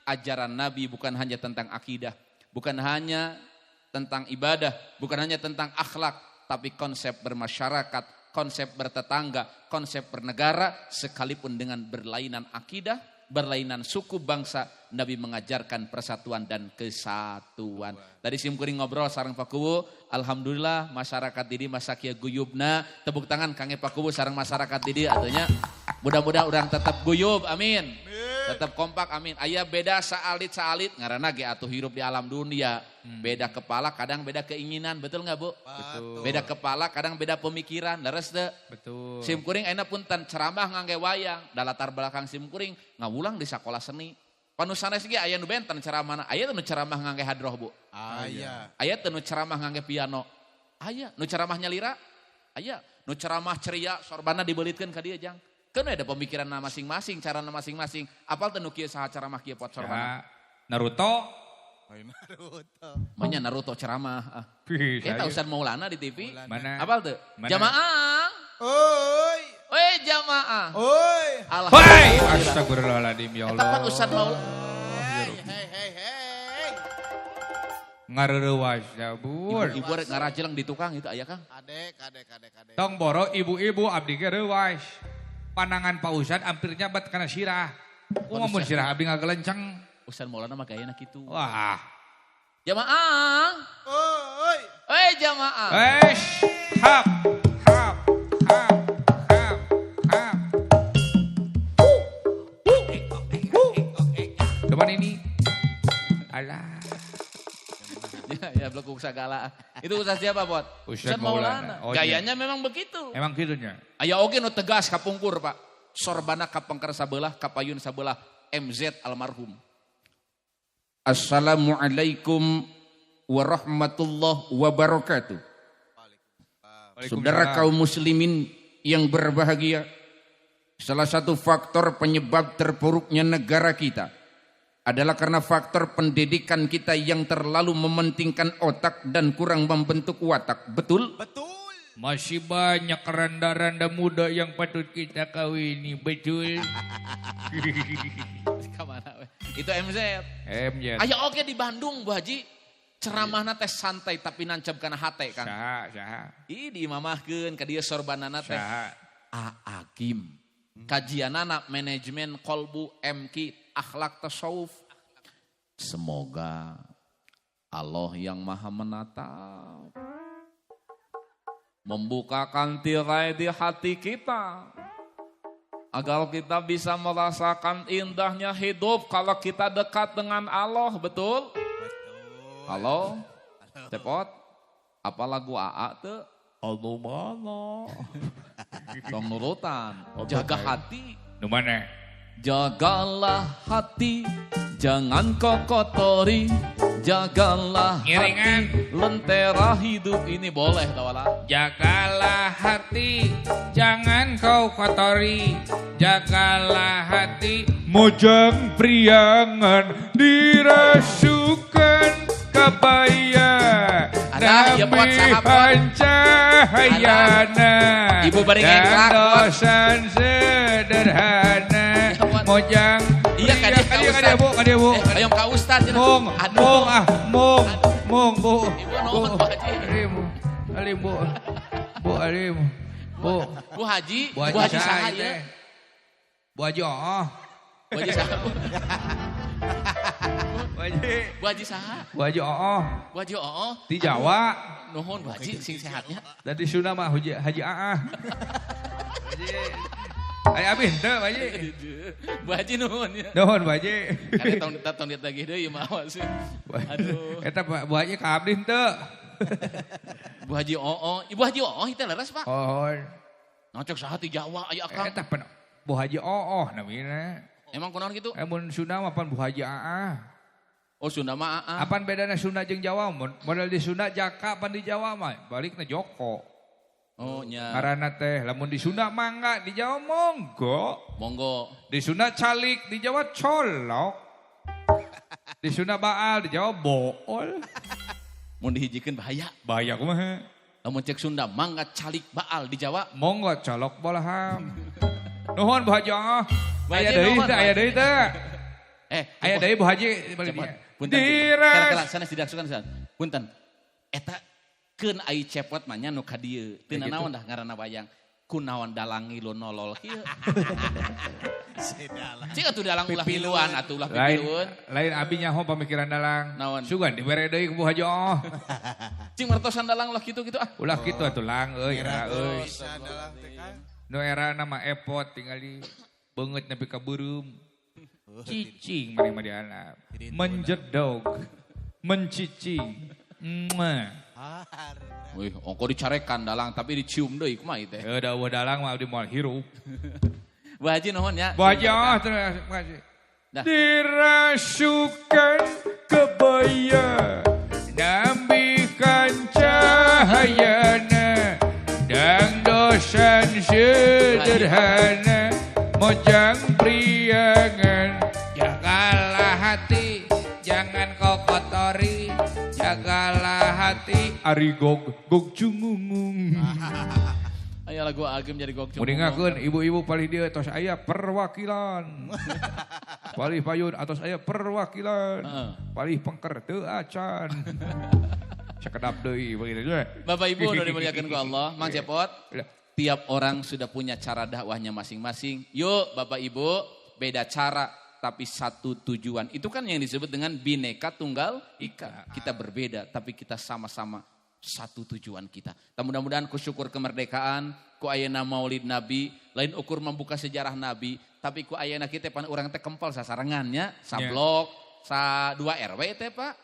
ajaran Nabi bukan hanya tentang akidah, bukan hanya tentang ibadah, bukan hanya tentang akhlak, tapi konsep bermasyarakat, konsep bertetangga, konsep bernegara, sekalipun dengan berlainan akidah, berlainan suku bangsa, Nabi mengajarkan persatuan dan kesatuan. Tadi sim kuring ngobrol sareng Pak Kuwu, alhamdulillah masyarakat di masa kieu guyubna, tepuk tangan kangge Pak Kuwu sareng masyarakat di atunya. Mudah-mudahan urang tetap guyub, amin. Tetap kompak, amin. Aya beda saalit-saalit ngaranna ge atuh hirup di alam dunia. Beda kepala kadang beda keinginan, betul nggak Bu? Betul. Beda kepala kadang beda pemikiran, leres teu? Betul. Sim kuring ayeuna punten ceramah ngangge wayang, da latar belakang sim kuring ngawulang di sakola seni. Panu sanes ge aya nu benten ceramahna, aya nu ceramah ngangge hadroh Bu. Aya. Aya teu nu ceramah ngangge piano. Aya nu ceramah nyalira. Aya nu ceramah ceria sorbana dibelitkeun ka dieu jang. Kan ada pemikiran masing-masing, cara masing-masing. Apal teu nu kieu saha ceramah kieu pot sorbana? Ya, Naruto. Naruto. Manya Naruto ceramah. Eta Ustaz Maulana di TV. Mana? Apal teu? Jamaah. Oi. Oi jamaah. Oi. Alhamdulillah. Astagfirullahaladzim ya Allah. Eta pan Ustaz Maulana. Hei hei hei. Ngareurewas ya bun. Ibu-ibu rek ngarajeleng di tukang itu aya Kang. Adek adek adek adek. Tong boro ibu-ibu abdi ge reuwas. Panangan Pak Ustad hampirnya bat kana sirah. Kumaha mun sirah abdi ngagelenceng. Ustad Maulana mah gayana kitu. Wah. Jamaah. Oi. Oi jamaah. Wesh. Hap hap hap hap hap. Depan ini. Alah. Ya, ya belekuk segala. Itu Ustaz siapa, Pot? Ustaz Maulana. Oh, gayanya memang begitu. Emang gitunya. Aya oge nu tegas kapungkur, Pak. Sorbana kapengker sabelah, kapayun sabelah, MZ almarhum. Assalamualaikum warahmatullahi wabarakatuh. Saudara kaum muslimin yang berbahagia, salah satu faktor penyebab terpuruknya negara kita adalah karena faktor pendidikan kita yang terlalu mementingkan otak dan kurang membentuk watak. Betul? Betul. Masih banyak randa-randa muda yang patut kita kawini, betul? Kamana? Itu MZ. MZ. Ayo oke di Bandung Bu Haji, ceramahna teh santai tapi nancep kana hate Kang. Saha, saha. Ih diimamahkeun ka dieu sorbanana teh. Saha. Agim. Kajianana manajemen kolbu MK akhlak tasawuf. Semoga Allah yang maha menatap membukakan tirai di hati kita agar kita bisa merasakan indahnya hidup kalau kita dekat dengan Allah, betul? Betul. Halo? Cepot? Apa lagu AA tuh? Anu mana? Tong nurutan. Jaga hati. Nu mana? Jagalah hati, jangan kau kotori. Jagalah ngiringan hati, lentera hidup ini boleh tawala. Jagalah hati, jangan kau kotori. Jagalah hati, mojang priangan dirasukan kebaya. Alah, ya buat sahabat. Pancayana. Ibu bari ngengklak. Dosan sederhana. Mojang. Iya kan Bu, kan Bu. Ayo ka Ustaz. Mong, mong ah, mong, mong Bu. Ibu nuhun Bu Haji. Alim Bu. Bu alim. Bu. Bu Haji, Bu Haji saha ieu? Bu Haji oh. Bu Haji saha? Bu Haji. Bu Haji saha? Bu Haji oh. Bu Haji oh. Di Jawa. Nuhun Bu Haji sing sehatnya. Dan di Sunda mah Haji Aah. Haji. Aya abi henteu Bu Haji. Bu Haji nuhun ya. Nuhun Bu Haji. Kade tong tong ditagih deui mah awas. Aduh. Eta Bu Haji ka abdi henteu. Bu Haji oo, Ibu Haji oo itu leres Pak. Oh. Nocok saha ti Jawa aya akang. Eta pan Bu Haji oo namina. Emang kunaon kitu? Mun Sunda mah pan Bu Haji Aah. Oh Sunda mah Aah. Apan bedana Sunda jeung Jawa mun model di Sunda Jaka pan di Jawa mah balikna Joko. Oh nya. Ngaranna teh lamun di Sunda mangga, di Jawa monggo. Monggo. Di Sunda calik, di Jawa colok. Di Sunda baal, di Jawa bool. Mun dihijikeun bahaya. Bahaya kumaha? Lamun cek Sunda mangga calik baal, di Jawa monggo colok bolaham. Nuhun Bu Haji. Aya deui teh, aya deui teh. Aya deui Bu Haji. Punten. Kala-kala sanes didaksukan san. Punten. Eta keun ai cepot mah nya nu ka dieu. Teu nanaon dah ngaranna wayang. Kunaon dalang ngilu nolol kieu. Cik atuh dalang ulah ngiluan atuh ulah pipilueun. Lain abi nyaho pamikiran dalang. Naon? Sugan dibere deui ku Bu Haji oh. Cing mertosan dalang ulah kitu-kitu ah. Ulah kitu atuh lang euy era euy. Nu era nama epot tingali beungeut nepi ka beureum. Cicing maneh mah dianap. Menjedog. Mencicing. Wih, ongko dicarekan dalang tapi dicium deui kumaha ieu teh. Heuh da eueuh dalang mah abdi moal hirup. Bu Haji nuhun ya. Bu Haji oh terima kasih. Dirasukan kebaya nambikan cahayana dang dosan sederhana mojang priangan. Jagalah hati, jangan kau kotori. Jagalah hati. Ari gog gog cungungung. Aya lagu agem jadi gog cungungung. Mendingakeun ibu-ibu palih dieu tos aya perwakilan. Palih payun atos aya perwakilan. Palih pengker teu acan. Sakedap deui begitu. Bapak Ibu nu dimuliakeun ku Allah, Mang Cepot. Tiap orang sudah punya cara dakwahnya masing-masing. Yuk Bapak Ibu, beda cara tapi satu tujuan. Itu kan yang disebut dengan bineka tunggal ika. Kita berbeda tapi kita sama-sama satu tujuan kita. Mudah-mudahan ku syukur kemerdekaan, ku ayeuna maulid Nabi, lain ukur membuka sejarah Nabi, tapi ku ayeuna kita pan urang teh kempel sasarengannya, sablok, sa 2 RW teh Pak.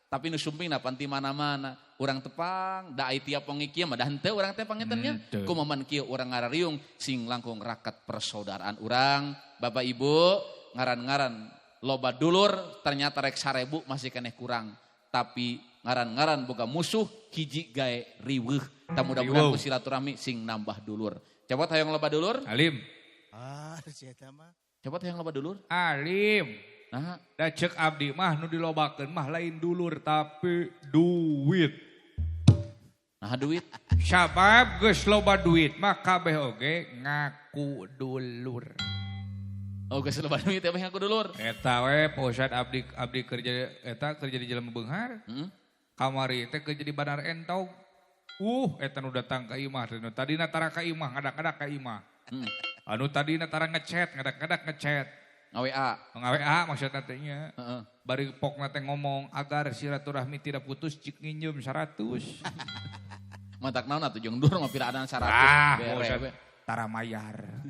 Tapi nu sumpingna pan ti mana-mana. Urang tepang, da ai tiap wengi kieu mah da henteu urang teh pangintennya. Kumaha kieu urang ngarariung sing langkung raket persaudaraan urang. Bapak Ibu, ngaran-ngaran loba dulur ternyata rek 1000 masih keneh kurang. Tapi ngaran-ngaran boga musuh hiji gae riweuh. Tah mudah-mudahan ku silaturahmi sing nambah dulur. Cepot hayang loba dulur? Alim. Ah, si eta mah. Cepot hayang loba dulur? Alim. Nah, da ceuk abdi mah nu dilobakeun mah lain dulur tapi duit. Nah duit. Sabab geus loba duit mah kabeh oge ngaku dulur. Oh geus loba duit kabeh ngaku dulur. Eta we Pak Ustad abdi kerja eta kerja di Jelema Beunghar. Kamari teh kerja di Bandar Entog. Eta nu datang ka imah teh nu tadina tara ka imah ngadak-ngadak ka imah. Anu tadina tara ngechat ngadak-ngadak ngechat. Nga-WA. Nga-WA maksudna teh nya. Bari pokna teh ngomong agar silaturahmi tidak putus cik nginjem 100. Matak naon atuh jeung dur mah piraanan 100. Ah, bere tara mayar.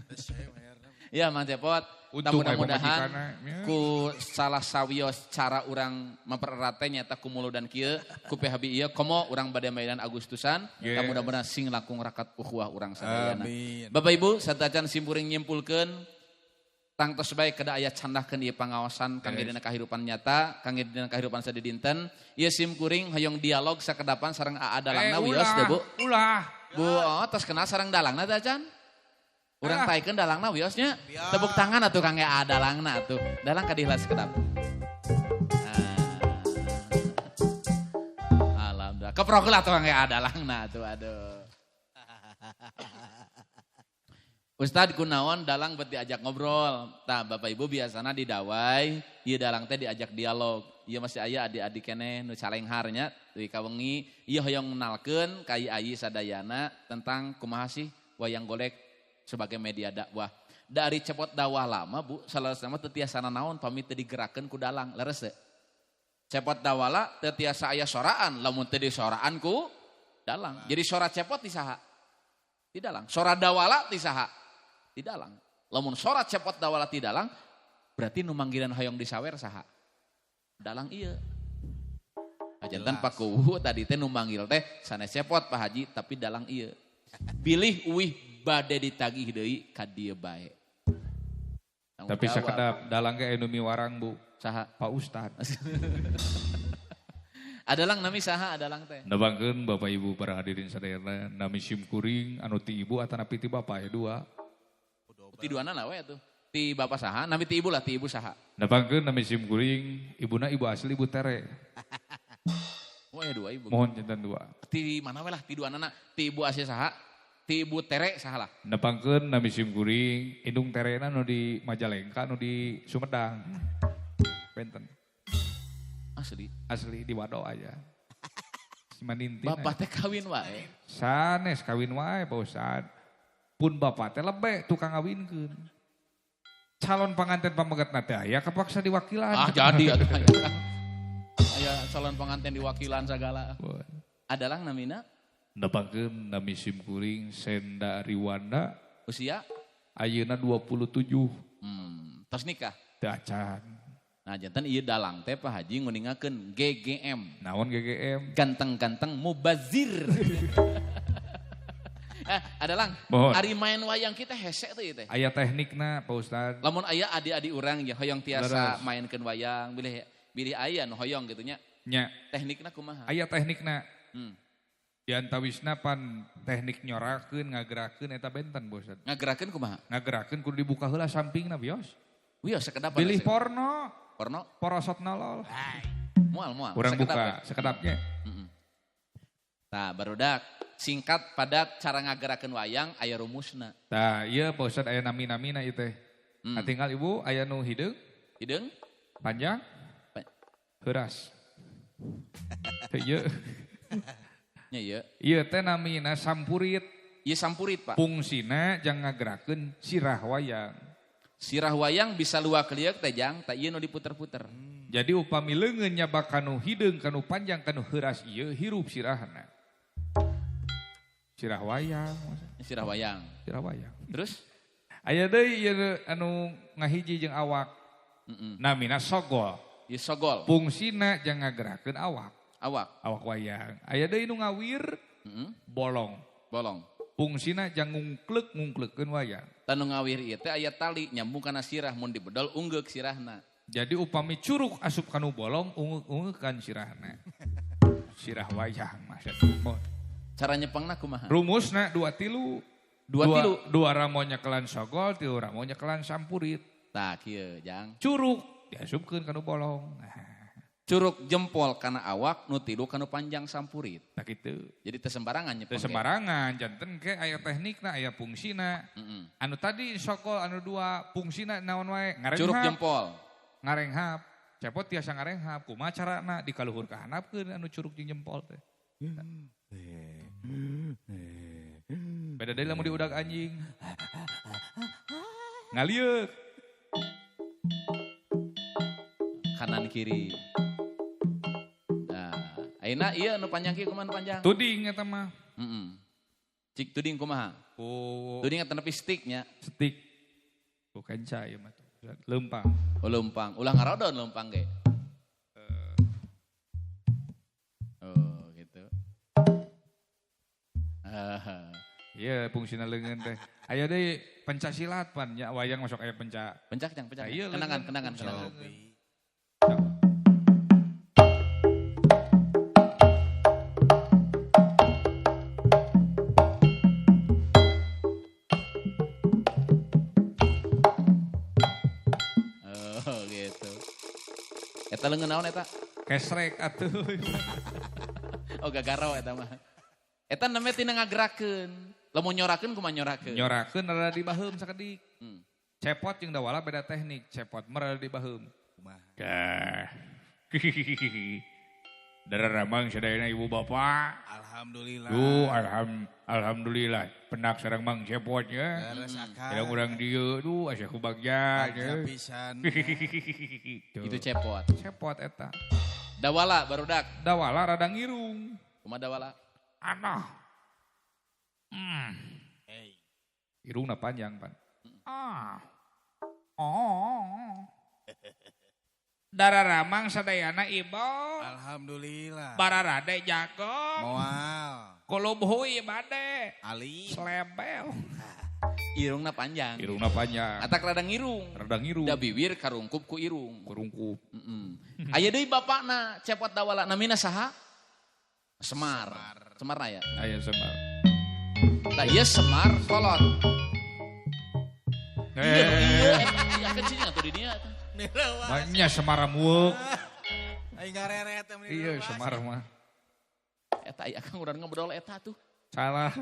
Ya Mang Cepot, mudah-mudahan ku salah sawios cara urang mempererat teh nyaeta ku muludan kieu, ku PHB ieu komo urang bade maidan Agustusan, mudah-mudahan sing langkung rakat ukhuwah urang sadayana. Bapak Ibu, satacan simpuring nyimpulkeun tangtos bae kada aya candahkeun ieu pangaosan kangge dina kahirupan nyata, kangge dina kahirupan sadidinten. Ieu simkuring hoyong dialog sakedapan sareng aa dalangna wios teh Bu. Ulah. Bu, oh, tos kenal sareng dalangna teh acan. Urang taikeun dalangna wiosnya. Tepuk tangan atuh kangge aa dalangna atuh. Dalang kadihlah sekedap. Nah. Alhamdulillah. Keprok lah atuh kangge aa dalangna atuh aduh. Ustad kunaon dalang bet diajak ngobrol. Tah Bapak Ibu biasana didawai, ieu dalang teh diajak dialog. Ieu masih aya adik-adik keneh nu calengharnya deui ka wengi, ieu hoyong ngenalkeun ka ayi sadayana tentang kumaha sih wayang golek sebagai media dakwah. Dari Cepot dakwah lama Bu, saleresna mah teu tiasa nanaon pami teu digerakkeun ku dalang, leres teu? Cepot dawala teu tiasa aya soraan, lamun teu disoraan ku dalang. Jadi sora cepot di saha? Di dalang. Sora dawala di saha? Di dalang. Lamun sora cepot dawala di dalang, berarti nu manggilan hoyong disawer saha? Dalang ieu. Jantan Pak Kuwu tadi teh nu manggil teh sanes cepot Pak Haji tapi dalang ieu. Bilih uih bade ditagih deui ka dieu bae. Tapi sakedap dalang ge anu miwarang Bu. Saha? Pak Ustad. Adalang nami saha adalang teh? Nebangkeun Bapak Ibu para hadirin sadayana nami simkuring anu ti ibu atanapi ti bapak ya dua. Ti duana lah we atuh. Ti bapak saha, nami ti ibu lah, ti ibu saha. Nepangkeun nami simkuring, ibuna ibu asli ibu Tere. Oh ya dua ibu. Mohon jantan dua. Ti mana we lah, ti duanana, ti ibu asli saha, ti ibu Tere saha lah. Nepangkeun nami simkuring, indung Terena nu di Majalengka, nu di Sumedang. Benten. Asli. Asli di Wado aja. Simanintin. Bapak teh kawin wae. Sanes kawin wae Pak Ustad. Pun bapak teh lebe tukang ngawinkeun. Calon panganten pamegetna teh aya kapaksa diwakilan. Ah jadi atuh. Aya calon panganten diwakilan sagala. Adalang namina? Nepangkeun nami sim kuring Senda Riwanda. Usia? Ayeuna 27. Tos nikah? Teu acan. Nah janten ieu dalang teh Pak Haji nguningakeun GGM. Naon GGM? Ganteng-ganteng mubazir. Adalang, ari main wayang kita hese tuh ieu teh. Aya teknikna Pak Ustad. Lamun aya adi-adi urang ya hoyong tiasa mainkeun wayang, bilih aya nu hoyong gitu nya. Nya. Teknikna kumaha? Aya teknikna. Di antawisna pan teknik nyorakeun, ngagerakeun eta benten Pak Ustad. Ngagerakeun kumaha? Ngagerakeun kudu dibuka heula sampingna bios. Wios sekedap. Bilih porno. Porno? Porosot nolol. Moal. Kurang buka sekedapnya. Nah, barudak singkat padat cara ngagerakeun wayang aya rumusna. Tah, ieu Pak Ustad aya nami-namina ieu teh. Nah, tinggal ibu aya nu hideung. Hideung? Panjang? Heuras. Teh ieu. Nya ieu. Ieu teh namina sampurit. Ieu sampurit, Pak. Fungsina jang ngagerakeun sirah wayang. Sirah wayang bisa luak lieuk teh jang, tah ieu nu diputer-puter. Jadi upami leungeun nyabak kanu hideung, kanu panjang, kanu heuras ieu hirup sirahna. Sirah wayang. Sirah wayang. Sirah wayang. Terus? Aya deui ieu anu ngahiji jeung awak. Namina sogol. Ieu sogol. Fungsina jang ngagerakeun awak. Awak. Awak wayang. Aya deui nu ngawir bolong. Bolong. Fungsina jang ngungkleuk-ngungkleukeun wayang. Tanu ngawir ieu teh aya tali nyambung kana sirah mun dibedol unggeuk sirahna. Jadi upami curug asup kanu bolong ungeuk-ungeukkan sirahna. Sirah wayang maksudna. Cara nyepengna kumaha? Rumusna 2 tilu. 2 tilu. 2 ramonya kelan sogol, 3 ramonya kelan sampurit. Tah kieu jang. Curug diasupkeun kanu bolong. Nah. Curug jempol kana awak, nu tilu kanu panjang sampurit. Tah kitu. Jadi teu sembarangan nyepeng. Teu sembarangan, janten ke aya teknikna, aya fungsina. Anu tadi sogol anu 2 fungsina naon wae? Ngarenghap. Curug jempol. Ngarenghap. Cepot tiasa ngarenghap. Kumaha carana dikaluhur ka handapkeun anu curug jeung jempol teh. Beda deui lamun diudag anjing. Ngalieuk. Kanan kiri. Nah, ayeuna ieu nu panjang kieu kumaha nu panjang? Tuding eta mah. Cik tuding kumaha? Oh. Tuding eta nepi stick nya. Stick. Ku kenca ieu mah. Leumpang. Oh leumpang. Ulah ngarodon leumpang ge. Oh gitu. Iya fungsina leungeun teh. Aya deui penca silat pan nya wayang masuk aya penca. Pencak jang pencak. Kenangan kenangan kenangan. Oh gitu. Eta leungeun naon eta? Kesrek atuh. Oh gagaro eta mah. Eta namanya tina ngagerakeun. Lamun nyorakeun kumaha nyorakeun? Nyorakeun rada dibaheum sakedik. Cepot jeung dawala beda teknik. Cepot mah rada dibaheum. Kumaha? Dah. Dararamang sadayana ibu bapak. Alhamdulillah. Duh, alhamdulillah. Penak sareng Mang Cepot nya. Sareng urang dieu duh asa kubagja nya. Pisan. Itu cepot. Cepot eta. Dawala barudak. Dawala rada ngirung. Kumaha dawala? Anah. Irungna panjang pan. Ah. Oh. Dararamang sadayana ibu. Alhamdulillah. Bararade jago. Moal. Kulubhui bade. Ali. Slebel. Irungna panjang. Irungna panjang. Atak rada ngirung. Rada ngirung. Da biwir karungkup ku irung. Karungkup. Aya deui bapakna cepot dawala namina saha? Semar. Semar aya. Aya Semar. Tah ieu Semar kolot. Iya, iya kecil atuh di dinya eta. Banyak Semar mueuk. Aing ngareret teh. Iya Semar mah. Eta aya kang urang ngebedol eta tuh. Salah.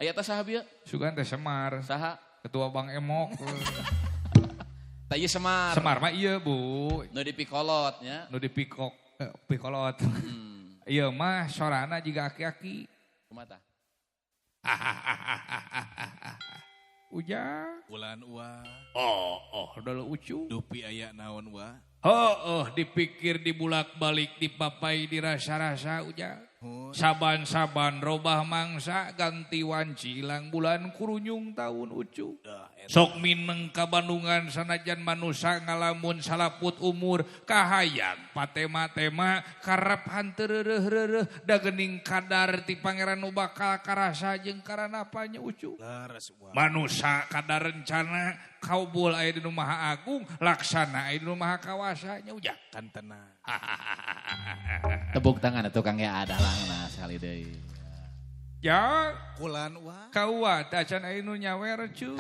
Aya teh saha bieu? Sugan teh Semar. Saha? Ketua Bank Emok. Tah ieu Semar. Semar mah iya Bu. Nu dipikolot nya. Nu dipikok, pikolot. Iya mah sorana jiga aki-aki. Kumaha tah? Ujang. Bulan wa. Oh, udah ucu. Dupi aya naon wa. Oh, dipikir dibulak-balik dipapai dirasa-rasa ujang. Saban-saban robah mangsa ganti wanci ilang bulan kurunyung tahun ucu. Sok mineng ka Bandungan sanajan manusa ngalamun salaput umur kahayang patema-tema karep hanteu reureuh-reureuh da geuning kadar ti pangeran nu bakal karasa jeung karanapanya ucu. Manusa kadar rencana kaubul aya di nu Maha Agung laksana aya di nu Maha Kawasa nya ujang. Kan tenang. Tepuk tangan atuh Kang ya ada langna sekali deui. Ya, kulan wa. Kaua teh acan aya nu nyawer cu.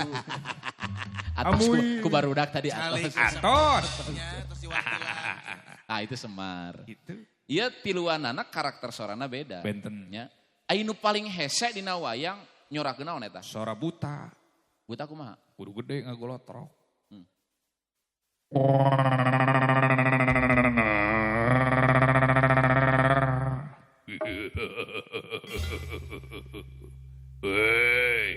Atos ku barudak tadi atos. Atos. Nah itu Semar. Gitu. Ieu tiluanana karakter sorana beda. Benten. Nya. Aya nu paling hese dina wayang nyorakeun naon eta? Sora buta. Buta kumaha? Kudu gede ngagolotrok. Hei,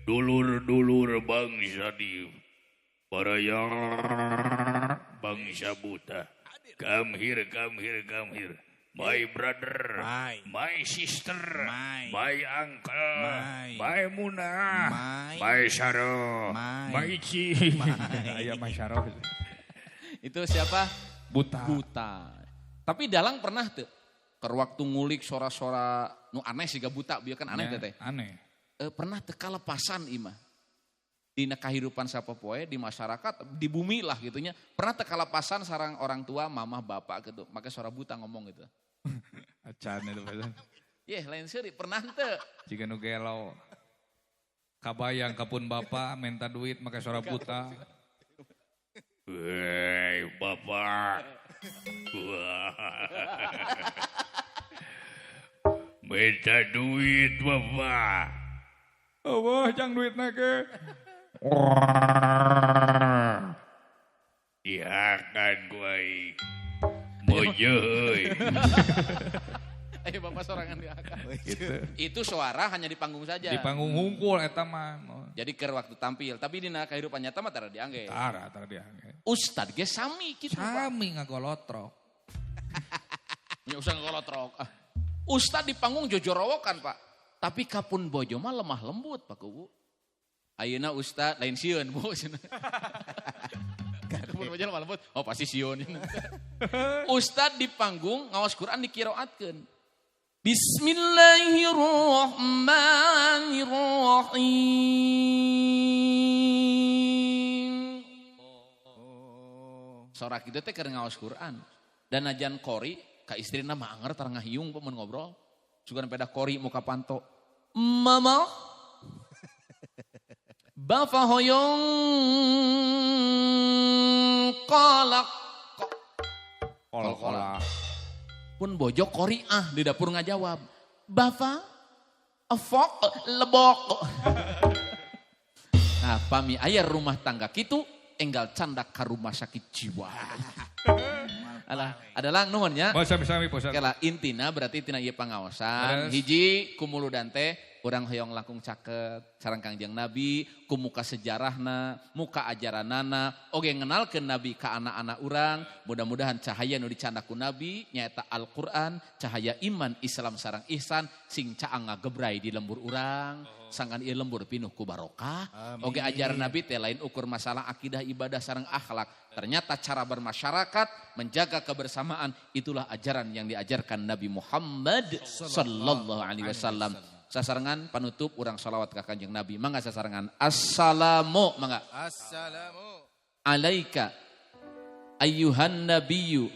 dulur-dulur bangsa di baraya bangsa buta. Come here, come here, come here. My brother, my sister, my uncle, my Muna, my Syaro, my Ici. Ayah my Syaro. Itu siapa? Buta. Buta. Tapi dalang pernah tuh. Keur waktu ngulik sora-sora nu aneh siga buta, bieu kan aneh teh. Aneh. Pernah teu kalepasan imah. Dina kahirupan sapopoe di masyarakat, di bumi lah gitunya. Pernah teu kalepasan sarang orang tua, mamah, bapak gitu. Make suara buta ngomong gitu. Acan itu pasan. Yeh, lain seuri, pernah teu. Jiga nu gelo. Kabayang kapun bapak minta duit make suara buta. Hei, bapak. Minta duit bapak. Allah jang duit nake. Dihakan gue. Mojoy. Ayo bapak sorangan dihakan. Gitu. Itu suara hanya di panggung saja. Di panggung hungkul eta mah. Jadi keur waktu tampil, tapi dina kehidupan nyata mah tara diangge. Tara diangge. Ustad ge sami kitu. Sami ngagolotrok. Nya usah ngagolotrok. Ah. Ustad di panggung jojorowokan Pak. Tapi kapun bojo mah lemah lembut Pak Kubu. Ayeuna ustad lain sieun Bu. Kapun bojo lemah lembut, oh pasti sieun. Ustad di panggung ngaos Quran dikiroatkeun. Bismillahirrahmanirrahim. Sorak kitu teh keur ngaos Quran. Dan ajan kori ka istrina mah anger tara ngahiung mun ngobrol. Sugan peda kori muka panto. Mama. Bafa hoyong kolak. Kolak. Pun bojo kori ah di dapur ngajawab. Bafa fok lebok. Nah pami aya rumah tangga kitu enggal candak ka rumah sakit jiwa. Alah, adalah nuhun nya. Sami-sami. Kela intina berarti tina ieu pangaosan. Hiji kumuludan teh urang hoyong langkung caket sareng Kangjeng Nabi, ku muka sejarahna, muka ajaranana, oge ngenalkeun Nabi ka anak-anak urang. Mudah-mudahan cahaya nu dicandak ku Nabi nyaeta Al-Qur'an, cahaya iman Islam sareng ihsan sing caang ngagebray di lembur urang. Sangkan ieu lembur pinuh ku barokah. Oge ajaran Nabi teh lain ukur masalah akidah, ibadah sareng akhlak. Ternyata cara bermasyarakat, menjaga kebersamaan, itulah ajaran yang diajarkan Nabi Muhammad sallallahu alaihi wasallam. Sasarengan panutup urang salawat ka Kanjeng Nabi. Mangga sasarengan. Assalamu mangga. Assalamu alaika ayyuhan nabiyyu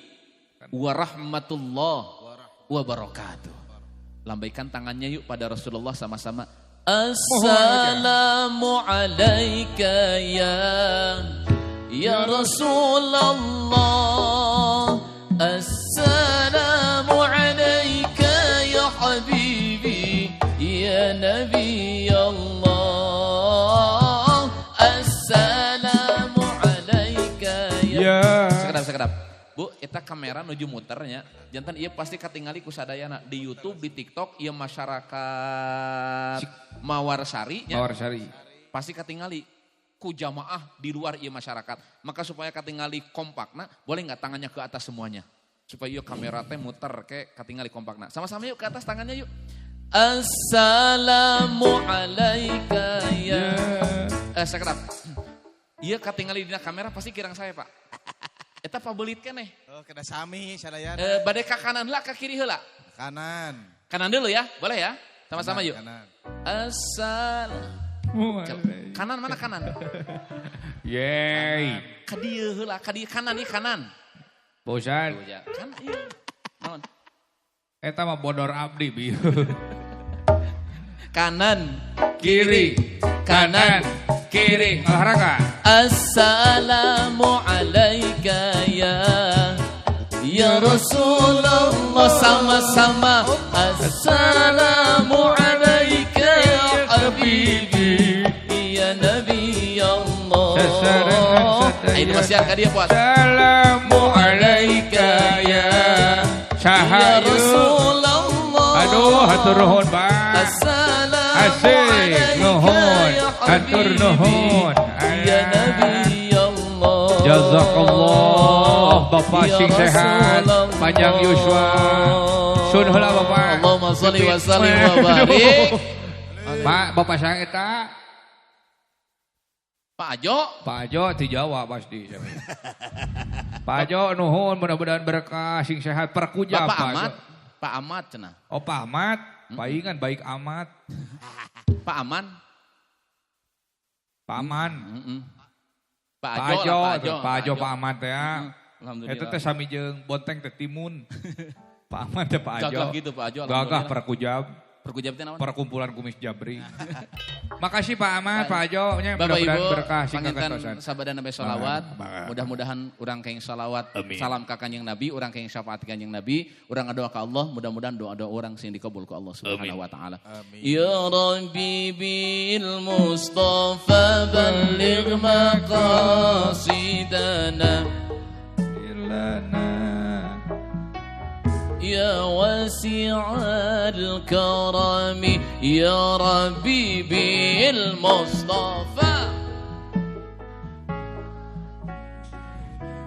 wa rahmatullah wa barakatuh. Lambaikan tangannya yuk pada Rasulullah sama-sama. Assalamu alaika ya Rasulullah. Assalamu alaika ya habibi ya Nabi Allah. Assalamu alaika ya. Sekedap. Bu, eta kamera nuju muternya. Jantan ieu pasti katingali ku sadayana di YouTube, di TikTok, ieu masyarakat Mawarsari nya. Mawarsari. Pasti katingali ku jamaah di luar ieu masyarakat. Maka supaya katingali kompakna, boleh nggak tangannya ke atas semuanya? Supaya yuk kamera teh muter ke katingali kompakna. Sama-sama yuk ke atas tangannya yuk. Assalamu alaika ya. Sekedap. Iya katingali dina kamera pasti kirang saya Pak. Eta pabelit keneh. Oh, kena sami sadayana. Bade ka kanan heula ka kiri heula? Kanan. Kanan dulu ya, boleh ya? Sama-sama yuk. Kanan. Asal. Kanan mana kanan? Yeay. Ka dieu heula, ka dieu kanan ieu kanan. Bosan. Kanan ieu. Naon? Eta mah bodor abdi bieu. Kanan, kiri, kanan, kiri. Olahraga. Assalamu alaika ya Rasulullah, sama-sama. Assalamu alaika ya habibi ya Nabi Allah. Ayo masihan ka dieu puas. Assalamu alaika ya Rasulullah. Aduh, hatur nuhun, Pak. Asik, nuhun, hatur nuhun. Ya Nabi Allah. Jazakallah, Bapak sing sehat, panjang yuswa. Sun heula Bapak. Allahumma sholli wa sallim wa barik. Pak, Bapak saya eta. Pak Ajo? Pak Ajo di Jawa pasti. Pak Ajo nuhun, mudah-mudahan berkah, sing sehat, perkujab. Bapak Ahmad. Pak Ahmad cenah. Oh Pak Ahmad, paingan baik amat. Pak Aman. Pak Aman. Pak Ajo, Pak Ajo, Pak Ahmad ya. Alhamdulillah. Eta teh sami jeung bonteng teh timun. Pak Ahmad teh Pak Ajo. Gagah gitu Pak Ajo. Gagah perkujab. Perkujab teh naon? Perkumpulan Kumis Jabri. Makasih Pak Ahmad, Pak Ajo, nya Bapak mudah-mudahan Ibu, berkah sing panginten sabada nabe sholawat. Mudah-mudahan urang kenging sholawat, salam ka Kanjeng Nabi, urang kenging syafaat Kanjeng Nabi, urang ngadoa ka Allah, mudah-mudahan doa-doa urang sing dikabul ku Allah Subhanahu wa taala. Ya Rabbi bil Mustafa balligh maqasidana ilana Ya wasi'al karami ya Rabbi bil Mustafa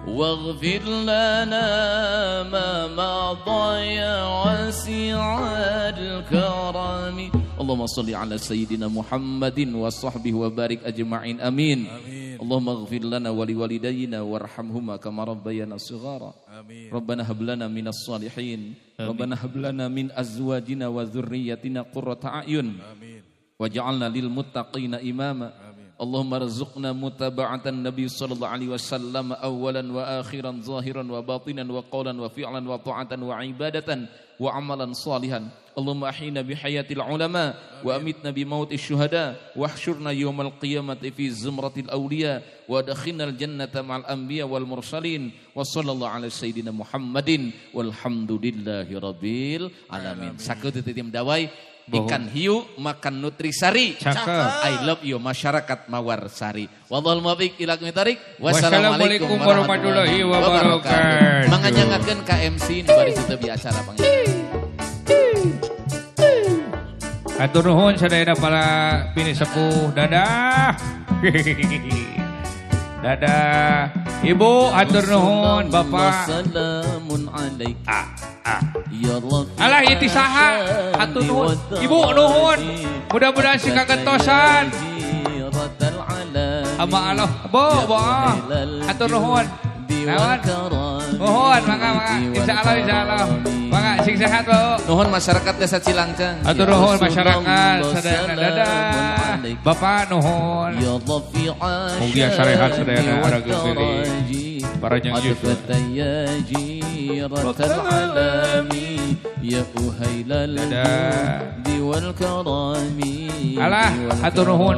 waghfir lana ma madha ya wasi'al karami. Allahumma salli ala sayyidina Muhammadin wa sahbihi wa barik ajma'in amin. Allahumma ighfir lana wa liwalidayna warhamhuma kama rabbayana shighara. Amin. Rabbana hab lana minas salihin. Rabbana hab lana min azwajina wa dzurriyyatina qurrata a'yun. Amin. Waj'alna lil muttaqina imama. Amin. Allahumma rzuqna mutaba'atan nabi sallallahu alaihi wasallam awalan wa akhiran zahiran wa batinan wa qawlan wa fi'lan wa ta'atan wa ibadatan wa amalan salihan. Allahumma ahina bihayatil ulama wa amitna bimautis syuhada wahsyurna yawmal qiyamati fi zumratil awliya wa adkhilnal jannata ma'al anbiya wal mursalin wa sallallahu ala sayyidina Muhammadin walhamdulillahi rabbil alamin. Sakitu tim dawai ikan hiu makan nutrisari. Cakep. I love you masyarakat Mawarsari. Wallahul muwaffiq ila aqwamit thariq. Wassalamualaikum warahmatullahi wabarakatuh. Manganyangakeun ka MC nu bari teu biasa panggil. Hatur nuhun sadayana para pini sepuh. Dadah. Dadah. Ibu hatur nuhun, Bapak. Salamun alaika. Alah ieu ti saha? Hatur nuhun. Ibu nuhun. Mudah-mudahan sing kagentosan. Ama Allah. Bo, bo. Hatur nuhun. Naon? Nuhun, mangga mangga. Insyaallah insyaallah. Mangga sing sehat, Bu. Nuhun masyarakat Desa Cilangcang. Hatur nuhun masyarakat sadayana. Dadah. Bapak nuhun. Mugia sarehat sadayana arageun pilih. Para jang Yusuf. Dadah. Alah, hatur nuhun.